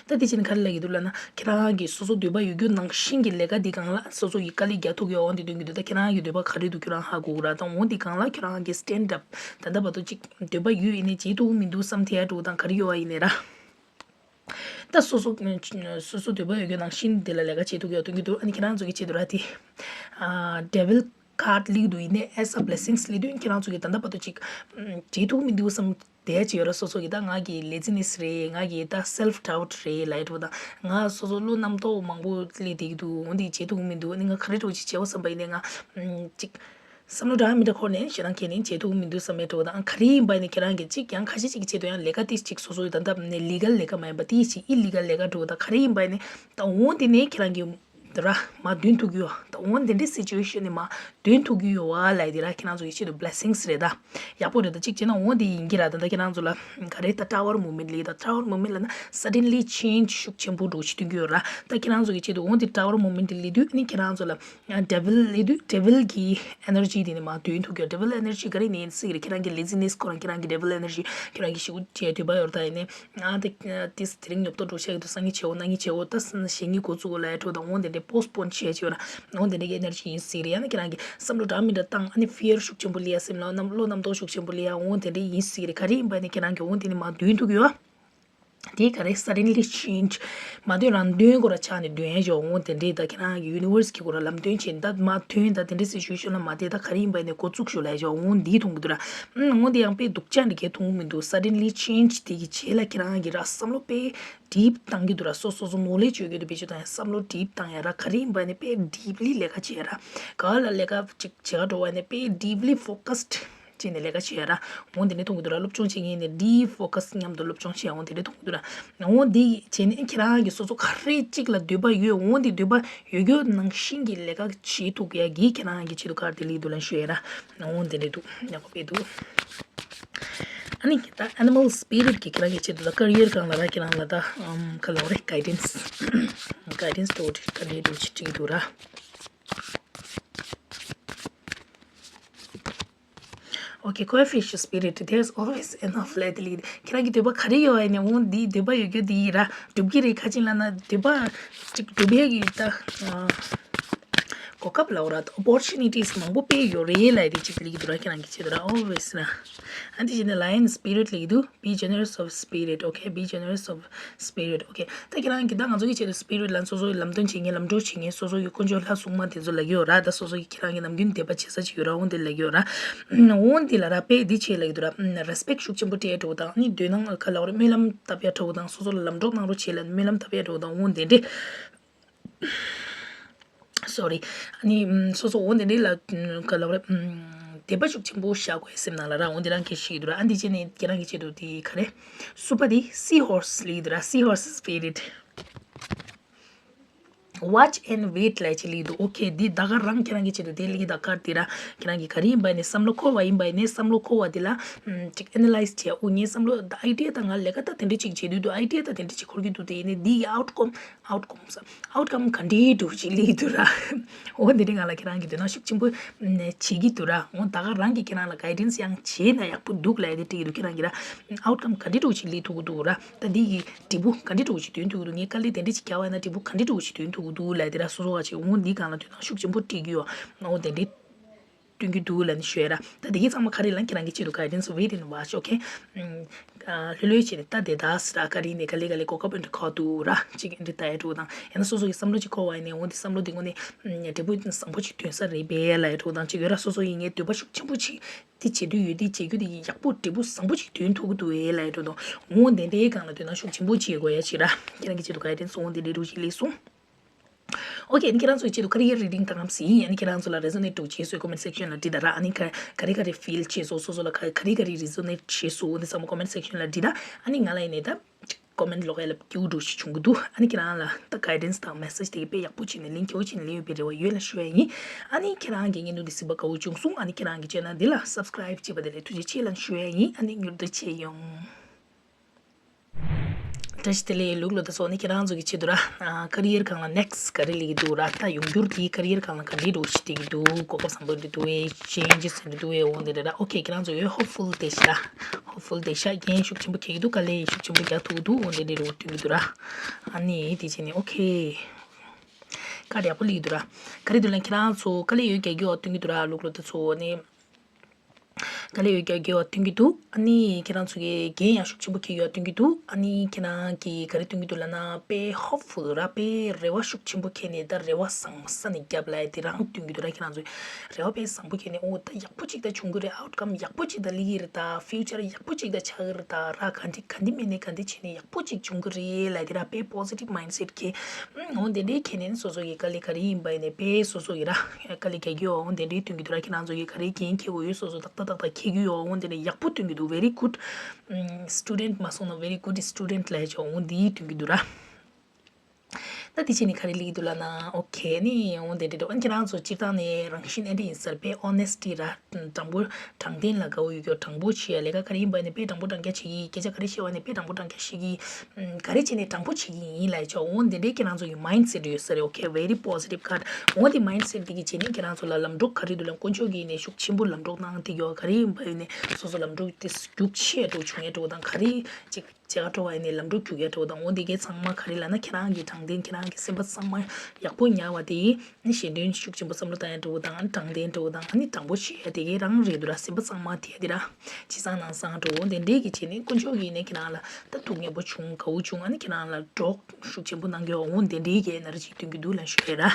ད་དེ་བྱས་ནས་ག་རེ་ལབ་ཀྱི་འདུག་ལབ་ན་ཁྱེད་རང་གི་སོ་སོ་འདོད་པ་ཡོད་རྒྱུ་ནང་བཞིན་གྱི་ལས་ཀ་འདི་སྒང་ལ་སོ་སོ་ཡི་དཀའ་ལས་རྒྱག་ཐུབ་ཀྱི་འོ་འདི་སྟོན་གྱི་འདུག་ད་ཁྱེད་རང་གི་འདོད་པ་ག་རེ་འདུག་ཁྱེད་རང་ཧ་གོ་གི་ར། ད་འོ་འདི་སྒང་ལ་ཁྱེད་རང་གི་སི་ཊེན་ཌི་ཨབ་ད་ལྟ་བར་དུ་ཅིག་འདོད་པ་ཡོད་ཡིན་ནའི་བྱེད་ཐུབ་མི་འདུག་བསམ་ཐེ་ཡ་འགྲོ་དང་ག་རེ་ཡོད་པ་ཡིན་ནའི་ར། ད་སོ་སོ་སོ་སོ་འདོད་པ་ཡོད་རྒྱུ་ནང་བཞིན་དེ་ལ་ལས་ཀ་བྱེད་ཐུབ་ཀྱི་ཡོད་སྟོན་གྱི་འདུག་ཨ་ནི་ཁྱེད་རང་ཚོ་གི་ཆེད་དུ་ར་དེ་ཨ་Devil card སླེབས་འདུག་ཡིན་ནའི་Ace of Blessings སླེབས་དུས་ཁྱེད་རང་ཚོ་གི་ད་ལྟ་བར་དུ་ཅིག་བྱེད་ཐུབ་མི་འདུག་བསམ་བསྡད་ཀྱི་ཡོད་ར། སོ་སོ་གི་ད་ང་གི་laziness རེད། ང་གི་ད་self doubt རེད་ལབ་ཡ་འདྲ་བོ་དང་། ང་སོ་སོ་བློ་རྣམ་རྟོག་མང་པོ་སླེབས་བསྡད་ཀྱི་འདུག་འོ་འདི་བྱེད་ཐུབ་མི་འདུག་ཨ་ནི་ང་ག་རེ་འདྲ་བོ་ཅིག་བྱེད་དགོས་བསམ་པ་ཡིན་ནའི་ང་ཅིག་བསམ་བློ་འདྲ་མི་འདྲ་འཁོར་ནས་ཞེ་སྡང་ཁྱེར་ནས་བྱེད་ཐུབ་མི་འདུག་བསམ་ཡ་འདྲ་བོ་དང་། ག་རེ་ཡིན་པ་ནི་ཁྱེད་རང་གིས་ཅིག་ཡང་ཁ་ཤས་ཅིག་གིས་བྱེད་དུས་ཡང་ལས་ཀ་དེ་ཅིག་སོ་སོའི་ད་ལྟ་ནས་legal ལས་ཀ་མ་ཡིན་པ་དེ་ཅིག་illegal ལས་ཀ་འདྲ་བོ་དང་། ག་རེ་ཡིན་པ་ནི་ད་འོ་དེ་ནས་ཁྱེད་རང་གིས་དེ་ར་མར་འདོན་ཐུབ་ཀྱི་ཡོད། ད་འོ་དེ་འདྲའི་situation ནས་མར་འདོན་ཐུབ་ཀྱི་ཡོད་པ་ལབ་ཡ་དེ་ར་ཁྱེད་རང་ཚོ་གི་ཆེད་དུ་blessings རེད། ད་ཡག་པོ་རེད། ད་ཅིག་བྱས་ན་འོ་དེ་ཡིན་གྱི་ར། ད་ད་ཁྱེད་རང་ཚོ་ལ་ག་རེ་ད་Tower movement ལབ་ཡ། ད་Tower movement ལབ་ན་suddenly change ཤུགས་ཆེན་པོ་འདྲ་བོ་ཞིག་སྟོན་གྱི་ཡོད་ར། ད་ཁྱེད་རང་ཚོ་གི་ཆེད་དུ་འོ་དེ་Tower movement དེ་སླེབས་དུས་ཨ་ནི་ཁྱེད་རང་ཚོ་ལ་Devil ལབ་དུས་Devil གི་energy དེ་ནི་མར་འདོན་ཐུབ་ཀྱི་ཡོད། Devil energy ག་རེ་ནས་ཡིན་སྲིད་ཀྱི་རེད། ཁྱེད་རང་གི་laziness ཁོ་རང་ཁྱེད་རང་གི་Devil energy ཁྱེད་རང་གི་ཞེ་པོ་ཅིག་འདོད་པ་ཡོད་རེད། ད་ཡིན་ནའི་ཨ་དེ་དེ་དེ་རིང་ཉོབ་ཏོ་འགྲོ་བྱས་ཀྱི་འདུག་སང་ཉིན་བྱེད་འོ་གནངས་ཉིན་བྱེད་འོ་ད་བཞེངས་ཉིན་འགོ་བཙུགས་འོ་ལབ་ཡ་འདྲ་བོ་དང་། འོ་དེ་འདྲའི་postpone བྱས་བྱས་ཡོད་ར། འོ་དེ་འདྲའི་energy ཡིན་སྲིད་ཀྱི་རེད། ཡང་ན་ཁྱེད་རང་གི་བསམ་བློ་འདྲ་མི་འདྲ་བཏང་ཨ་ནི་fear ཤུགས་ཆེན་པོ་སླེབས་ཡ། སེམས་ལ་རྣམ་བློ་རྣམ་རྟོག་ཤུགས་ཆེན་པོ་སླེབས་ཡ། འོ་དེ་འདྲའི་ཡིན་སྲིད་ཀྱི་རེད། ག་རེ་ཡིན་པ་ནི་ཁྱེད་རང་གི་འོ་དེ་ནི་མར་འདོན་ཐུབ་ཀྱི་ཡོད། དེ་ག་རེ་suddenly change མ་འདོན་རང་འདོན་དགོས་ར་ཆགས་ནས་འདོན་ཡ་ཞོག་འོ་དེ་འདྲའི་ད་ཁྱེད་རང་གི་universe གི་སྐོར་ལ་ལམ་སྟོན་བྱེད་ད་མ་ཐོན། ད་དེ་འདྲའི་situation ལ་མ་བསྡད། ད་ག་རེ་ཡིན་པ་ནས་འགོ་བཙུགས་ཤོག་ལབ་ཞོག་འོ་འདི་མཐོང་གི་འདུག་ར། ཨང་། འོ་འདི་ཡང་དཔེ་སྡུག་ཅག་འདྲ་གས་མཐོང་གི་མི་འདུག suddenly change དེ་གི་རྗེས་ལ་ཁྱེད་རང་གི་ར་བསམ་བློ་དཔེ་deep བཏང་གི་འདུག་ར། སོ་སོ་སོ་knowledge ཡོད་ཀྱི་འདུག་དཔེ་ཆ་བཏང་ཡ་བསམ་བློ་deep བཏང་ཡ་ར། ག་རེ་ཡིན་པ་ནས་དཔེ་deeply ལས་ཀ་བྱེད་ཡ་ར། ག་ལ་ལས་ཀ་ཅིག་བྱེད་ཡ་འགྲོ་བ་ནས་དཔེ་deeply focused བྱས་ནས་ལས་ཀ་བྱེད་ཡ་ར། འོ་དེ་འདྲ་མཐོང་གི་འདུག་ར། སློབ་སྦྱོང་བྱེད་མཁན་ནས་deep focus མཉམ་དུ་སློབ་སྦྱོང་བྱེད་ཡ་འོ་དེ་འདྲ་མཐོང་གི་འདུག་ར། འོ་འདི་བྱས་ནས་ཁྱེད་རང་གིས་སོ་སོ་ག་རེ་གཅིག་ལ་འདོད་པ་ཡོད། འོ་འདི་འདོད་པ་ཡོད་ཡོད་ནང་བཞིན་གྱི་ལས་ཀ་བྱེད་ཐུབ་ཡ་གི་ཁྱེད་རང་གི་ཆེད་དུ་card དེ་སླེབས་འདུག་ལབ་ཞུ་ཡ་ར། འོ་དེ་འདྲ་འདུག་ཡག་པོ་དཔེ་འདུག་ཨ་ནི་ད་animal spirit གི་ཁྱེད་རང་གི་ཆེད་དུ་ད་career སྒང་ལ་ར་ཁྱེད་རང་ལ་ད་ཨམ་ག་ལབ་རེད། guidance guidance འདྲ་བོ་ག་འདྲ་འདྲ་བོ་ཅིག་སྤྲད་འདུག་ར། Okay, coefficient spirit, there's always enough ལབ་དེ་ལ་ཁྱེད་རང་གི་འདོད་པ་ག་རེ་ཡོད་ཨ་ནི་འོ་འདི་འདོད་པ་ཡོད་རྒྱུ་འདི་ཡིན་ར། འགྲུབ་ཀྱི་རེད། ཁ་ཅིག་ལབ་ན་འདོད་པ་ཅིག་འགྲུབ་ཡས་ཀྱི་ད་གོ་སྐབས་ལབ་ར། opportunities མང་པོ་དཔེ་ཡོད་རེད་ལབ་དེ་ཅིག་ལབ་ཀྱི་འདུག་ར། ཁྱེད་རང་གི་ཆེད་དུ་ར། always ར། ཨ་འདི་བྱས་ནས་lion spirit ལབ་ཀྱི་འདུག be generous of spirit, okay, be generous of spirit, okay. ད་ཁྱེད་རང་གིས་ད་ང་ཚོ་གི་ཆེད་དུ་spirit ལ་སོ་སོའི་ལམ་སྟོན་བྱེད་མཁན་ལམ་གྲོགས་བྱེད་མཁན་སོ་སོ་གི་དཀོན་མཆོག་ལྷ་སྲུང་མ་དེ་ཚོ་ལབ་ཀྱི་ཡོད་ར། ད་སོ་སོ་གི་ཁྱེད་རང་གི་ནམ་རྒྱུན་འདོད་པ་བྱེད་ས་ཅིག་ཡོད་ར། འོ་འདི་ལབ་ར། དཔེ་འདི་བྱེད་ལབ་ཀྱི་འདུག་ར། respect ཤུགས་ཆེན་པོ་སྤྲད་འགྲོ་དང་ནི་འདོད་སྣང་ག་ལབ་ར་སྨོན་ལམ་བཏབ་ཡ་འགྲོ་དང་སོ་སོ་ལ་ལམ་གྲོགས་གནང་རོགས་བྱེད་ལ་སྨོན་ལམ་བཏབ་ཡ་འགྲོ་དང་འོ་འདི་འདྲས། Sorry. ཨ་ནི་ཨམ་སོ་སོ་འོ་འདི་འདྲའི་ལ་ཨམ་ག་ལབ་རེད། ཨམ་དད་པ་ཤུགས་ཆེན་པོ་བཞག་དགོས་སེམས་ནང་ལ་ར། འོ་འདི་རང་གི་ཞིག་འདུག་ར། ཨ་འདི་བྱས་ནས་ཁྱེད་རང་གི་ཆེད་དུ་དེ་ག་རེ་སུ་པ་དེ་sea horse ལབ་ཀྱི་འདུག་ར། sea horse spirit. Watch and wait ལབ་ཅིག་ལབ་ཀྱི་འདུག okay, འདི་ད་ག་རང་ཁྱེད་རང་གི་ཆེད་དུ་དེ་ལབ་ཀྱི་ད་card དེ་ར། ཁྱེད་རང་གི་ག་རེ་ཡིན་པ་ནས་བསམ་བློ་འཁོར་བ་ཡིན་པ་ནས་བསམ་བློ་འཁོར་བ་དེ་ལ་ཨམ་ཅིག་analyse བྱས། འོ་ངའི་བསམ་བློ་ད་idea ད་ང་ལས་ཀ་ད་དེ་འདྲ་ཅིག་བྱེད་འདོད་འདུག idea ད་དེ་འདྲ་ཅིག་འཁོར་གྱི་འདུག་དེ་ཡིན་ནས་འདི་ཡི་outcome outcome outcome ག་འདྲའི་འདྲ་བོ་ཅིག་སླེབས་ཀྱི་འདུག་ར། འོ་འདི་འདྲའི་ང་ལ་ཁྱེད་རང་གི་དོ་སྣང་ཤུགས་ཆེན་པོ་ནས་བྱེད་ཀྱི་འདུག་ར། འོ་ད་ག་རང་གིས་ཁྱེད་རང་ལ་guidance ཡང་བྱས་ན་ཡག་པོ་འདུག་ལབ་ཡ་དེ་སྤྲད་ཀྱི་འདུག་ཁྱེད་རང་གིས་ར། outcome ག་འདྲའི་འདྲ་བོ་ཅིག་སླེབས་ཐུབ་ཀྱི་འདུག་ར། ད་འདི་གི་འབྲས་བུ་ག་འདྲའི་འདྲ་བོ་ཅིག་ཐོན་ཐུབ་ཀྱི་འདུག་ངས་དཀའ་ལས་དེ་འདྲ་ཅིག་བརྒྱབ་པ་ཡིན་ན་འབྲས་བུ་ག་འདྲའི་འདྲ་བོ་ཅིག་ཐོན་ཐུབ་ཀྱི་འདུག་ལབ་ཡ་དེ་ར། སོ་སོ་བ་ཅིག་འོ་འདི་སྒང་ལ་དོ་སྣང་ཤུགས་ཆེན་པོ་སྤྲད་ཀྱི་ཡོད། འོ་དེ་འདྲའི་སྟོན་གྱི་འདུག་ལབ་ནས་ཞུ་ཡ་ར། ད་དེ་གི་ཚང་མ་ག་རེ་ལབ་ཁྱེད་རང་གི་ཆེད་དུ་guidance wait and watch, okay. ཨ་ལྷོད་ལྷོད་བྱས་ནས་ད་དེ་ད་སི་ར་ག་རེ་ནས་ག་ལེ་ག་ལེ་གོ་སྐབས་འདི་ཁ་ཐུག་ར་ཅིག་འདི་ལྟ་ཡ་འགྲོ་དང་། ཡང་ན་སོ་སོ་གི་བསམ་བློ་ཅིག་འཁོར་བ་ཡིན་ནས་འོ་འདི་བསམ་བློ་འདི་ངོ་ནས་འབྲས་བུ་བཟང་པོ་ཅིག་ཐོན་ས་རེད་པས་ལབ་ཡ་འགྲོ་དང་ཅིག་ཡོད་ར། སོ་སོ་ཡིན་ངའི་འདོད་པ་ཤུགས་ཆེན་པོ་ཅིག་འདི་བྱེད་འདོད་ཡོད། འདི་བྱེད་རྒྱུ་འདི་ཡག་པོ་འབྲས་བུ་བཟང་པོ་ཅིག་ཐོན་ཐུབ་ཀྱི་འདུག་ཨེ་ལབ་ཡ་འགྲོ་དང་། འོ་འདི་འདྲའི་སྒང་ལ་དོ་སྣང་ཤུགས་ཆེན་པོ་བྱེད་དགོས་ཡ་ཅིག་ར། ཁྱེད་རང་གི་ཆེད་དུ་guidance འོ་འདི་འདྲའི་འགྲོ་ཞིག་སླེབས་སོང་། Okay, ཨ་ནི་ཁྱེད་རང་ཚོའི་ཆེད་དུ་career reading བཏང་ངམ་སྲིད་ཡིན། ཨ་ནི་ཁྱེད་རང་ཚོ་ལ་resonate འདྲ་བོ་བྱས་སོང་ན་comment section ལ་འབྲི་དང་ར། ཨ་ནི་ག་ག་རེ་ག་རེ་feel བྱས་སོང་། སོ་སོ་ལ་ག་ག་རེ་ག་རེ་resonate བྱས་སོང་། འོ་འདི་ཚང་མ་comment section ལ་འབྲི་དང་། ཨ་ནི་ང་ལ་ཡིན་ནའི་ད་comment ལོག་ཡ་ལ་སྐྱིད་པོ་འདྲ་བོ་ཞིག་བྱུང་གི་འདུག་ཨ་ནི་ཁྱེད་རང་ལ་ད་guidance དང་message དེ་གི་དཔེ་ཡག་པོ་བྱས་ནས་ལན་སྐྱོ་བོ་བྱས་ནས་ལན་ཡོད་པའི་རེ་བ་ཡོད་ལ་ཞུ་ཡ་ཡིན། ཨ་ནི་ཁྱེད་རང་གི་བརྙན་ཐུང་འདི་གཟིགས་པ་དགའ་བོ་བྱུང་སོང་། ཨ་ནི་ཁྱེད་རང་གི་channel འདི་ལ་subscribe བྱས་པ་དེ་ལ་ཐུགས་རྗེ་ཆེ་ལ་ཞུ་ཡ་ཡིན། ཨ་ནི་མྱུར་དུ་མཇལ་ཡོང་། བཀྲ་ཤིས་བདེ་ལེགས། ལུག་ལོ་ད་སོ་ནི་ཁྱེད་རང་ཚོ་གི་ཆེད་དུ་ར། ཨ་career སྒང་ལ་next ག་རེ་སླེབས་ཀྱི་འདུག་ར། ད་ཡོང་འགྱུར་དེའི་career སྒང་ལ་ག་འདྲའི་འགྲོ་ཞིག་སྟེར་གྱི་འདུག་གོ་སྐབས་བཟང་པོ་འདི་འདུག་ཨེ། changes འདི་འདུག་ཨེ། འོ་འདི་འདྲ་ར། Okay, ཁྱེད་རང་ཚོ་ཡོད་hopeful བསྡད་ཤག hopeful བསྡད་ཤག་རྒན་ཤུགས་ཆེན་པོ་ཁྱེད་ཀྱི་འདུག་དཀའ་ལས་ཤུགས་ཆེན་པོ་རྒྱག་ཐུབ་ཀྱི་འདུག་འོ་འདི་འདྲའི་འགྲོ་སྟོན་གྱི་འདུག་ར། ཨ་ནི་དེ་བྱས་ནས་okay card ཡག་པོ་སླེབས་ཀྱི་འདུག་ར། ག་རེ་འདུག་ལབ་ཁྱེད་རང་ཚོ་དཀའ་ལས་ཡོད་རྒྱག་རྒྱུ་འོ་སྟོན་གྱི་འདུག་ར། ལུག་ལོ་ད་སོ་ནི། དཀའ་ལས་ཡོད་རྒྱུ་ཡོད་སྟོན་གྱི་འདུག་ཨ་ནི་ཁྱེད་རང་ཚོ་གི་འགན་ཡང་ཤུགས་ཆེན་པོ་འཁྱེར་ཡོད་སྟོན་གྱི་འདུག་ཨ་ནི་ཁྱེད་རང་གིས་ག་རེ་སྟོན་གྱི་འདུག་ལབ་ན་དཔེ་ཧོབ་ཕུལ་ར་དཔེ་རེ་བ་ཤུགས་ཆེན་པོ་འཁྱེར་ནས་ད་རེ་བ་བཟང་ས་ནས་རྒྱབ་ལ་དེ་རང་སྟོན་གྱི་འདུག་ར། ཁྱེད་རང་ཚོས་རེ་བ་དཔེ་བཟང་པོ་འཁྱེར་ནས་ཨོ་ད་ཡག་པོ་ཅིག་ད་བྱུང་གི་རེད། ཨའུ་ཊི་ཀམ་ཡག་པོ་ཅིག་ད་སླེབས་ཀྱི་རེད། ད་ཕིའུ་ཅར་ཡག་པོ་ཅིག་ད་ཆགས་ཀྱི་རེད། ད་ར་ག་འདི་ག་འདི་མེད་ནས་ག་འདི་བྱས་ནས་ཡག་པོ་ཅིག་བྱུང་གི་རེད་ལབ་དེ་ར་དཔེ་positive mindset འཁྱེར། ཨོ་དེ་འདྲའི་འཁྱེར་ནས་སོ་སོ་གི་དཀའ་ལས་ག་རེ་ཡིན་པ་ཡིན་ནས་དཔེ་སོ་སོ་གི་ར་དཀའ་ལས་རྒྱག་གི་ཡོད། ཨོ་དེ་འདྲའི་སྟོན་གྱི་འདུག་ར། ཁྱེད་རང་ཚོ་གི་ག་རེ་འགན་འཁྱེར་དགོས་ཡོད་སོ་སོ་ཏག་ཏག་ཏག་ཏག་འཁྱེར་གྱི་ཡོད། ཨོ་དེ་འདྲ་ཡག་པོ་སྟོན་གྱི་འདུག very good student མ་སོང་ན་very good student ལབ་ཡ་ཅིག་ཨོ་འདི་སྟོན་གྱི་འདུག་ར། ད་དེ་བྱས་ནས་ག་རེ་སླེབས་ཀྱི་འདུག་ལབ་ན་ཨོ་ཁེ་ནི་ཨོ་དེ་འདྲ་འདུག་ཨ་ཁྱེད་རང་ཚོ་སྤྱིར་བཏང་ནས་རང་བཞིན་ཨེ་འདྲ་ཡིན་ས་རེད། དཔེ་honesty ར་དྲང་པོ་དྲང་བདེན་ལ་དགའ་བོ་ཡོད་རྒྱུ། དྲང་པོ་བྱེད་ཡ་ལས་ཀ་ག་རེ་ཡིན་པ་ནས་དཔེ་དྲང་པོ་དྲང་རྐྱང་བྱེད་ཀྱི། སྐད་ཆ་ག་རེ་བཤད་པ་ནས་དཔེ་དྲང་པོ་དྲང་རྐྱང་བཤད་ཀྱི། ག་རེ་བྱས་ནས་དྲང་པོ་བྱེད་ཀྱི་ཡིན་ལབ་ཡ་ཅིག་འོ་འདི་འདྲའི་ཁྱེད་རང་ཚོ་གི་mindset ཡོད་ས་རེད། ཨོ་ཁེ་very positive ཁ། འོ་འདི་mindset འདི་གི་བྱས་ནས་ཁྱེད་རང་ཚོ་ལ་ལམ་གྲོགས་ག་རེ་འདུག་ལབ་དཀོན་མཆོག་གིས་ནས་ཤུགས་ཆེན་པོ་ལམ་གྲོགས་གནང་དེ་ཡོད། ག་རེ་ཡིན་པ་ཡིན་ནས་སོ་སོ་ལམ་གྲོགས་དེ་རྒྱུག་ཆེ་འགྲོ་བྱུང་ཡ་འགྲོ་དང་ག་རེ་ཅིག་བྱེད་ག་འགྲོ་བ་ཡིན་ནས་ལམ་གྲོགས་རྒྱུག་ཡ་འགྲོ་དང་འོ་འདི་གའི་ཚང་མ་ག་རེ་ལབ་ན་ཁྱེད་རང་གི་དྲང་བདེན་ཁྱེད་རང་གི་སེམས་པ་ཚང་མ་ཡག་པོ་ཉར་བ་དེ་ནི་གཞན་དོན་ཤུགས་ཆེན་པོ་བསམ་བློ་བཏང་ཡ་འགྲོ་དང་དྲང་བདེན་འགྲོ་དང་ཨ་ནི་དྲང་པོ་བྱེད་ཡ་དེ་གའི་རང་རེད་འདུག་ར། སེམས་པ་ཚང་མ་དེ་ཡ་དེ་ར། ཇི་སང་ནང་སང་འགྲོ་འོ་དེ་འདྲས་ཀྱི་བྱས་ནས་དཀོན་མཆོག་གིས་ནས་ཁྱེད་རང་ལ་ད་ཐུགས་མཉེས་པོ་བྱུང་དགའ་བོ་བྱུང་ཨ་ནི་ཁྱེད་རང་ལ་གྲོགས་ཤུགས་ཆེན་པོ་གནང་གི་འོ་དེ་འདྲས་ཀྱི་ཨེ་ནར་ཇི་སྟོན་གྱི་འདུག་ལབ་ཞུ་ཡ་ར།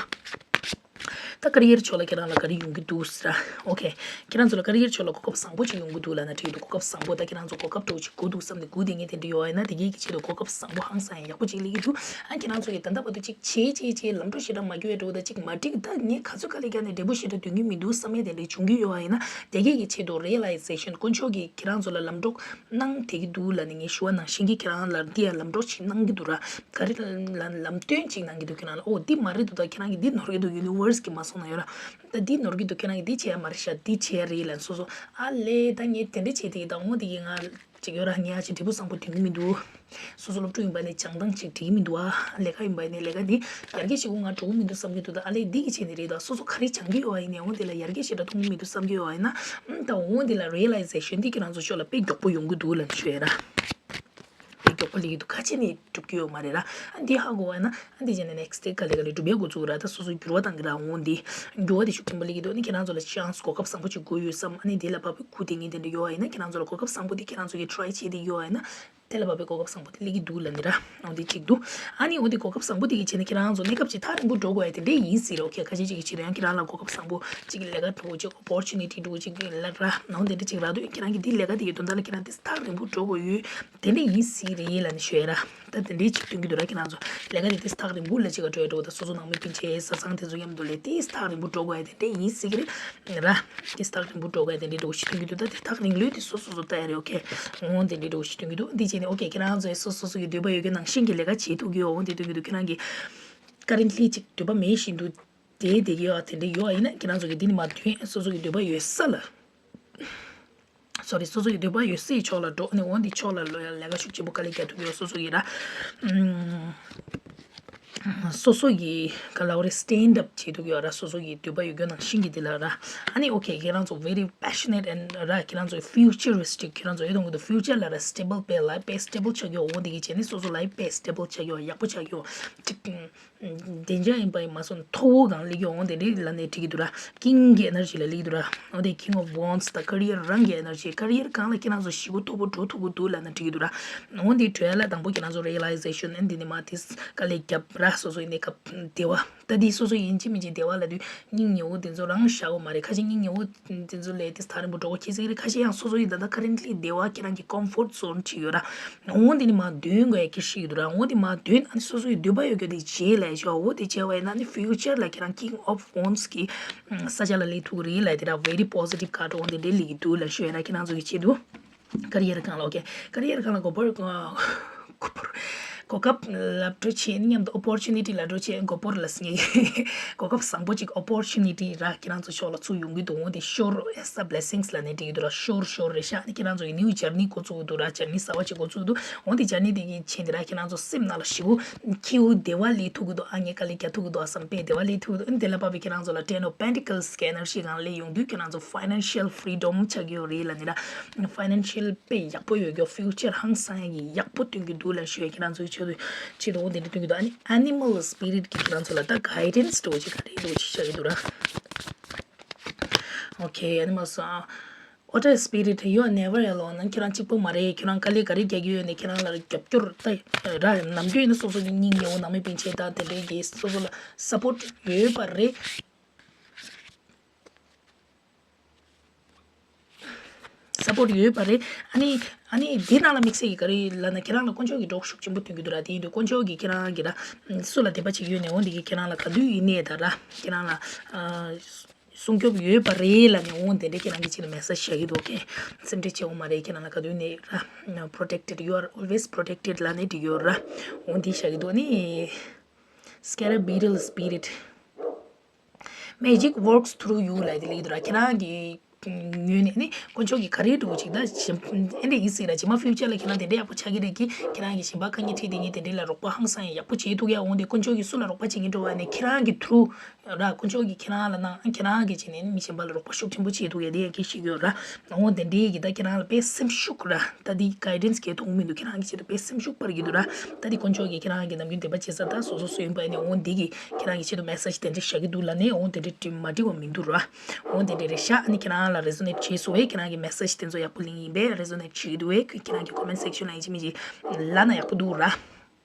ད་ཀ་རི་ཡར་ཕྱོགས་ལ་ཁྱེད་རང་ལ་ག་རེ་ཡོང་གི་འདུག་ཟེར་ར། ཨོ་ཁེ། ཁྱེད་རང་ཚོ་ལ་ཀ་རི་ཡར་ཕྱོགས་ལ་གོ་སྐབས་བཟང་པོ་ཅིག་ཡོང་གི་འདུག་ལབ་ན་འགྲིག་འདུག་གོ་སྐབས་བཟང་པོ་ད་ཁྱེད་རང་ཚོ་གོ་སྐབས་འདྲ་བོ་ཅིག་དགོས་འདུག་བསམ་ནས་སྒུག་བསྡད་མཁན་དེ་འདྲ་ཡོད་ཨ་ཡིན་ན་དེ་གའི་གི་ཆེད་དུ་གོ་སྐབས་བཟང་པོ་ཧང་སང་ཡང་ཡག་པོ་ཅིག་སླེབས་ཀྱི་འདུག་ཨ་ཁྱེད་རང་ཚོ་གིས་ད་ལྟ་བར་དུ་ཅིག་བྱས་བྱས་བྱས་ལམ་འགྲོ་ཞེ་དྲག་མ་འགྱོ་ཡ་འདྲ་བོ་ད་ཅིག་མ་འགྲིག་ད་ངས་ག་ཚོད་དཀའ་ལས་བརྒྱབ་ནས་འབྲས་བུ་ཞེ་དྲག་ཐོན་གྱི་མི་འདུག་བསམ་ཡ་དེ་འདྲ་བྱུང་གི་ཡོད་ཨ་ཡིན་ན་དེ་གའི་གི་ཆེད་དུ་realization དཀོན་མཆོག་གིས་ཁྱེད་རང་ཚོ་ལ་ལམ་འགྲོ་གནང་བསྡད་ཀྱི་འདུག་ལབ་ནས་ངས་ཞུ་བ་ནང་བཞིན་གྱི་ཁྱེད་རང་ལ་འདི་ཡང་ལམ་འགྲོ་ཞིག་གནང་གི་འདུག་ར། ག་རེ་ལ་ལམ་སྟོན་ཅིག་གནང་གི་འདུག་ཁྱེད་རང་ལ་ཨོ་འདི་མ་རེད་འདུག་ད་ཁྱེད་རང་གིས་འདི་ནོར་གི་འདུག universe གིས་མ་གསུངས་ན་ཡོད་ར། ད་འདི་ནོར་གི་འདུག་ཁྱེད་རང་གིས་འདི་བྱས་ཡ་མ་རེད་ཤག་འདི་བྱས་ཡ་རེད་ལབ་སོ་སོ་ཨ་ལས་ད་ངས་དེ་འདྲ་བྱས་དེ་ད་འོ་འདི་གི་ང་ཅིག་ཡོད་ར་ངས་ཨ་ཅིག་འབྲས་བུ་བཟང་པོ་ཐོན་གི་མི་འདུག་སོ་སོ་སློབ་ཕྲུག་ཡིན་པ་ནས་སྦྱང་སྟངས་ཅིག་འགྲིག་གི་མི་འདུག་ཨ། ལས་ཀ་ཡིན་པ་ནས་ལས་ཀ་འདི་ཡར་རྒྱས་བྱེད་དགོས་ང་འགྲོ་གི་མི་འདུག་བསམ་གི་འདུག་ད་ཨ་ལས་འདི་གི་བྱས་ནི་རེད་ད་སོ་སོ་ག་རེ་སྦྱང་གི་ཡོད་ཨ་ཡིན་ནའི་འོ་འདི་ལ་ཡར་རྒྱས་ཞེ་དྲག་གཏོང་གི་མི་འདུག་བསམ་གི་ཡོད་ཨ་ཡིན་ན་ད་འོ་འདི་ལ་realization འདི་ཁྱེད་རང་ཚོ་ཕྱོགས་ལ་དཔེ་མགྱོགས་པོ་ཡོང་གི་འདུག་ལབ་ནས་ཞུ་ཡ་ར། དཔེ་མགྱོགས་པོ་སླེབས་ཀྱི་འདུག་ཁ་ཕྱེ་ནས་སྒྲུབ་ཀྱི་ཡོད་མ་རེད་ར། ཨ་འདི་ཧ་གོ་བ་ན་ཨ་འདི་བྱས་ནས་next day ག་ལེ་ག་ལེ་སྒྲུབ་ཡ་འགོ་བཙུགས་ར། ད་སོ་སོ་འགྱུར་བ་གཏང་གི་ར་འོང་འདི། འགྱུར་བ་དེ་ཤུགས་ཆེན་པོ་སླེབས་ཀྱི་འདུག་ཨ་ནི་ཁྱེད་རང་ཚོ་ལ་chance གོ་སྐབས་བཟང་པོ་ཅིག་དགོས་ཡོད་བསམ་ཨ་ནི་འདི་ལ་བབས་པའི་སྒུག་བསྡད་མཁན་དེ་འདྲ་ཡོད་ཨ་ཡིན་ན་ཁྱེད་རང་ཚོ་ལ་གོ་སྐབས་བཟང་པོ་དེ་ཁྱེད་རང་ཚོ་གིས་try བྱས་བསྡད་ཡོད་ཨ་ཡིན་ན། དེ་ལ་བབས་པའི་གོ་སྐབས་བཟང་པོ་དེ་སླེབས་ཀྱི་འདུག་ལབ་ནི་ར། འོ་འདི་གཅིག་འདུག་ཨ་ནི་འོ་འདི་གོ་སྐབས་བཟང་པོ་དེ་གི་བྱས་ནས་ཁྱེད་རང་ཚོ་གནས་སྐབས་ཅིག་ཐག་རིང་པོ་འགྲོ་དགོས་ཡ་དེ་འདྲ་ཡིན་སྲིད་ར། ཨོ་ཁེ་ཁ་ཤས་ཅིག་གི་ཕྱིར་ཡང་ཁྱེད་རང་ལ་གོ་སྐབས་བཟང་པོ་ཅིག་ལས་ཀ་འགྲོ་ཅིག་opportunity འགྲོ་ཅིག་ལ་ར་ནང་དེ་འདྲ་ཅིག་རག་དུས་ཁྱེད་རང་གི་འདི་ལས་ཀ་དེ་གི་དོན་དག་ལ་ཁྱེད་རང་དེ་ཐག་རིང་པོ་འགྲོ་དགོས་ཡོད། དེ་འདྲ་ཡིན་སྲིད་རེད་ལབ་ནས་ཞུ་ཡ་ར། ད་དེ་འདྲའི་ཅིག་སྟོན་གྱི་འདུག་ར་ཁྱེད་རང་ཚོ། ལས་ཀ་དེ་ཏིས་ཐག་རིང་པོ་ལ་ཅིག་ག་འགྲོ་ཡ་འགྲོ་ད་སོ་སོ་ནང་མི་སྤུན་མཆེད་བཟའ་ཚང་དེ་ཚོ་མཉམ་དུ་ལས་ཏིས་ཐག་རིང་པོ་འགྲོ་དགོས་ཡ་དེ་འདྲ་ཡིན་སྲིད་ཀྱི་རེད་ར། ཏིས་ཐག་རིང་པོ་འགྲོ་དགོས་ཡ་དེ་འདྲ་འགྲོ་ཞིག་སྟོན་གྱི་འདུག་ད་དེ་ཐག་རིང་ལོས་དེ་སོ་སོ་སོ་ལྟ་ཡ་རེད། ཨོ་ཁེ། འོང་དེ་འདྲ་འགྲོ་ཞིག་སྟོན་གྱི་འདུག་འདི་བྱས་ནས་ཨོ་ཁེ་ཁྱེད་རང་ཚོས་སོ་སོ་སོ་གི་འདོད་པ་ཡོད་མཁན་ནང་བཞིན་གྱི་ལས་ཀ་བྱེད་ཐུབ་ཀྱི་ཡོད། འོང་དེ་སྟོན་གྱི་འདུག་ཁྱེད་རང་གི་currently་ཅིག་འདོད་པ་མེད་བཞིན་དུ་དེ་བསྡད་ཀྱི་ཡོད་དེ་འདྲ་ཡོད་ཡིན་ན་ཁྱེད་རང་ཚོ་གི་འདི་ནས་མར་ཐོན་སོ་སོ་གི་འདོད་པ་ཡོད་ས་ལ། སོ་རི་སོ་སོ་ཡི་འདོད་པ་ཡོད་སའི་ཕྱོགས་ལ་འགྲོ་ནས་འོན་ཏེ་ཕྱོགས་ལ་ལོ་ཡ་ལས་ཀ་ཤུགས་ཆེན་པོ་དཀའ་ལས་རྒྱག་ཐུབ་ཡོད་སོ་སོ་ཡི་ར། སོ་སོ་ཡི་ག་ལ་བ་རེ་stand up་བྱེད་ཐུབ་ཡོད་ར། སོ་སོ་ཡི་འདོད་པ་ཡོད་རྒྱུ་ནང་བཞིན་གྱི་དེ་ལ་ར། ཨ་ནི་ཨོ་ཁེ་ཁྱེད་རང་ཚོ་very passionate and་ར་ཁྱེད་རང་ཚོ་futuristic་ཁྱེད་རང་ཚོ་ཡོད་དང་གི་འདུག future་ལ་ར་stable་པའི་life་དཔེ་stable་ཆགས་ཡོད། འོ་དེ་གི་བྱས་ནས་སོ་སོ་life་དཔེ་stable་ཆགས་ཡོད་ཡག་པོ་ཆགས་ཡོད་ཅིག་བདེ་འཇགས་ཡིན་པ་ཡིན་མ་སོང་མཐོ་བོ་གང་སླེབས་ཡོང་འོང་དེ་འདྲའི་ལ་ནས་འགྲིག་གི་འདུག་ར། King་གི་energy་ལ་སླེབས་ཀྱི་འདུག་ར། འོ་དེ་King of Wands་དང་career་རང་གི་energy career་གང་ལ་ཁྱེད་རང་ཚོ་ཞི་བོ་མཐོ་པོ་འགྲོ་ཐུབ་ཀྱི་འདུག་ལབ་ན་འགྲིག་གི་འདུག་ར། འོ་དེ་གྲོས་ལ་དང་པོ་ཁྱེད་རང་ཚོ་realization་ཨན་དེ་ནས་མ་དེ་དཀའ་ལས་རྒྱབ་ར་སོ་སོ་ཡིན་ནས་སྐབས་བདེ་བ་ད་དེ་སོ་སོ་ཡིན་གཅིག་མིན་གཅིག་བདེ་བ་ལབ་དུས་སྙིང་ཉེ་བོ་དེ་ཚོ་རང་བཞག་གོ་མ་རེད། ཁ་ཅིག་སྙིང་ཉེ་བོ་དེ་ཚོ་ལས་དེ་ཐག་རིང་པོ་འགྲོ་གོ་ཁྱེད་ཚོ་རེད། ཁ་ཅིག་ཡང་སོ་སོ་ཡི་ད་ལྟ་currently་བདེ་བ་ཁྱེད་རང་གི་comfort zone་ཅིག་ཡོད་ར། འོ་འདི་ནི་མ་འདོན་དགོས་ཡ་ཁྱེད་ཤི་ཡོད་ར། འོ་འདི་མ་འདོན་ཨ་ནི་སོ་སོ་ཡི་འདོད་པ་ཡོད་རྒྱུ་དེ་བྱེད་ལས་ཤོག་འོ་དེ་བྱས་པ་ཡིན་ན་ནི་future་ལ་ཁྱེད་རང་King of Wands་གི་ས་ཆ་ལ་སླེབས་ཐུབ་ཀྱི་རེད་ལ་དེ་ར་very positive card་འོ་འདི་འདྲའི་ལི་གི་འདུག་ལ་ཤོད་ཡ་ན་ཁྱེད་རང་ཚོ་གི་ཆེད་དུ་career་གང་ལ་ཨོ་ཁེ་career་གང་ལ་གོ་པར་གོ་པར་གོ་སྐབས་ལབ་འགྲོ་ཆེ་ནི་མཉམ་དུ་opportunity་ལབ་འགྲོ་ཆེ་གོ་པར་ལ་སྙེག་གོ་སྐབས་བཟང་པོ་ཅིག་opportunity་ར་ཁྱེད་རང་ཚོ་ཕྱོགས་ལ་ཚུར་ཡོང་གི་འདུག་འོ་དེ་sure as a blessings་ལ་ནི་འགྲིག་གི་འདུག་ར། sure sure་རེད་ཤག་ནི་ཁྱེད་རང་ཚོ་ཡི་new journey་འགོ་བཙུགས་འདུག་ར། journey་གསར་བ་ཅིག་འགོ་བཙུགས་འདུག་འོ་དེ་journey་དེ་གི་ཆེད་དེ་ར་ཁྱེད་རང་ཚོ་སེམས་ནང་ལ་ཞི་བོ་ཁྱེའུ་བདེ་བ་ལས་ཐུག་གི་འདུག་ཨ་ངས་དཀའ་ལས་རྒྱག་ཐུག་གི་འདུག་ཨ་བསམ་པས་བདེ་བ་ལས་ཐུག་གི་འདུག་འདི་ལ་བབས་པའི་ཁྱེད་རང་ཚོ་ལ་ten of pentacles་གི་energy་གང་ལས་ཡོང་དུས་ཁྱེད་རང་ཚོ་financial freedom་ཆགས་ཀྱི་ཡོད་རེད་ལ་ནི་ར། financial་དཔེ་ཡག་པོ་ཡོད་རྒྱུ་future་ཧང་སང་ཡ་གི་ཡག་པོ་སྟོན་གྱི་འདུག་ལ་ཞུ་ཡ་ཁྱེད་རང་ཚོའི་ཆེད་དུ་ཆེད་དུ་འོ་དེ་འདྲ་སྟོན་གྱི་འདུག་ཨ་ནི་animal spirit་གི་ཁྱེད་རང་ཚོ་ལ་ད་guidance་འདྲ་བོ་ཅིག་ག་རེ་འདྲ་བོ་ཅིག་བྱ་གི་འདུག་ར། okay animals are Otter spirit, you are never alone. ཁྱེད་རང་གཅིག་པོ་མ་རེད། ཁྱེད་རང་དཀའ་ལས་ག་རེ་རྒྱག་གི་ཡོད་ནས་ཁྱེད་རང་ལ་རྒྱབ་སྐྱོར་ད་ར་ནམ་རྒྱུན་ཡིན་ན་སོ་སོ་གི་སྙིང་ཉེ་བོ་ནང་མི་སྤུན་མཆེད་དང་དེ་འདྲའི་གི་སོ་སོ་ལ་support ཡོད་པ་རེད། support ཡོད་པ་རེད། ཨ་ནི་ཨ་ནི་འདི་ནང་ལ་དམིགས་བསལ་གྱི་ག་རེ་ལབ་ན་ཁྱེད་རང་ལ་དཀོན་མཆོག་གི་གྲོགས་ཤུགས་ཆེན་པོ་སྟོན་གྱི་འདུག་ར། དེ་ཡིན་དུས་དཀོན་མཆོག་གིས་ཁྱེད་རང་གི་ར་སུ་ལ་དད་པ་བྱེད་ཀྱི་ཡོད་ནས་འོང་དེ་གིས་ཁྱེད་རང་ལ་ག་དུས་ཡིན་ནས་ད་ར་ཁྱེད་རང་ལ་ཨ་སྲུང་སྐྱོབ་ཡོད་པ་རེད་ལབ་ནས་འོང་དེ་འདྲས་ཁྱེད་རང་གི་ཆེད་དུ་message བཞག་གི་འདུག་ཨོ་ཁེ། སེམས་ཁྲལ་བྱེད་དགོས་མ་རེད། ཁྱེད་རང་ལ་ག་དུས་ནས་ར་protected, you are always protected ལབ་ནས་འགྲིག་ཡོད་ར། འོང་དེ་བཞག་གི་འདུག་ཨ་ནི་scarab beetle spirit, magic works through you ལབ་དེ་ལེགས་འདུག་ར། ཁྱེད་རང་གི་ངོས་ནས་ནི་དཀོན་མཆོག་གིས་ག་རེ་འགྲོ་བྱེད་ད་ཞིམ་ཨེ་འདྲ་ཡིན་སྲིད་ར། ཇི་མ་future ལ་ཁྱེད་རང་དེ་འདྲ་ཡག་པོ་ཆགས་ཀྱི་རེད་ཀྱི། ཁྱེད་རང་གི་ཞིམ་པ་དཀའ་ངལ་འཕྲད་དེ་ངས་དེ་འདྲ་ལ་རོགས་པ་ཧང་སང་ཡག་པོ་བྱེད་ཐུབ་ཡ། འོང་དེ་དཀོན་མཆོག་གིས་སུ་ལ་རོགས་པ་བྱེད་ཀྱི་འགྲོ་བ་ནས་ཁྱེད་རང་གི་through ར། དཀོན་མཆོག་གིས་ཁྱེད་རང་ལ་གནང་། ཁྱེད་རང་གིས་བྱས་ནས་ནི་མི་གཞན་པ་ལ་རོགས་པ་ཤུགས་ཆེན་པོ་བྱེད་ཐུབ་ཡ་དེ་ཡང་སྐད་ཤེས་ཀྱི་ཡོད་ར། འོང་དེ་འདྲའི་གི་ད་ཁྱེད་རང་ལ་དཔེ་སེམས་ཤུགས་ར། ད་འདི་guidance གས་ཐོགས་མི་འདུག་ཁྱེད་རང་གི་ཆེད་དུ་དཔེ་སེམས་ཤུགས་སྤར་གྱི་འདུག་ར། ད་འདི་དཀོན་མཆོག་གིས་ཁྱེད་རང་གི་ནམ་རྒྱུན་དད་པ་བྱེད་ས་ད་སོ་སོ་སུ་ཡིན་པ་ནས་འོང་འདི་གི་ཁྱེད་རང་གི་ཆེད་དུ་message དེ་འདྲ་བཞག་གི་འདུག་ལབ་ནས་འོང་དེ་འདྲ་མ་འགྲིག་པ་མི་འདུག་ར། འོང་དེ་འདྲ་རེད་ཤག་ཨ་ནི་ཁྱེད་རང་ལ་resonate བྱེད་སོང་བས་ཁྱེད་རང་གི་message དེ་ཚོ་ཡག་པོ་ལེན་ཡིན་པས་resonate བྱེད་ཀྱི་འདུག་བས་ཁྱེད་རང་གི་comment section ལ་ཡིན་གཅིག་མིན་གཅིག་ལབ་ན་ཡག་པོ་འདུག་ར།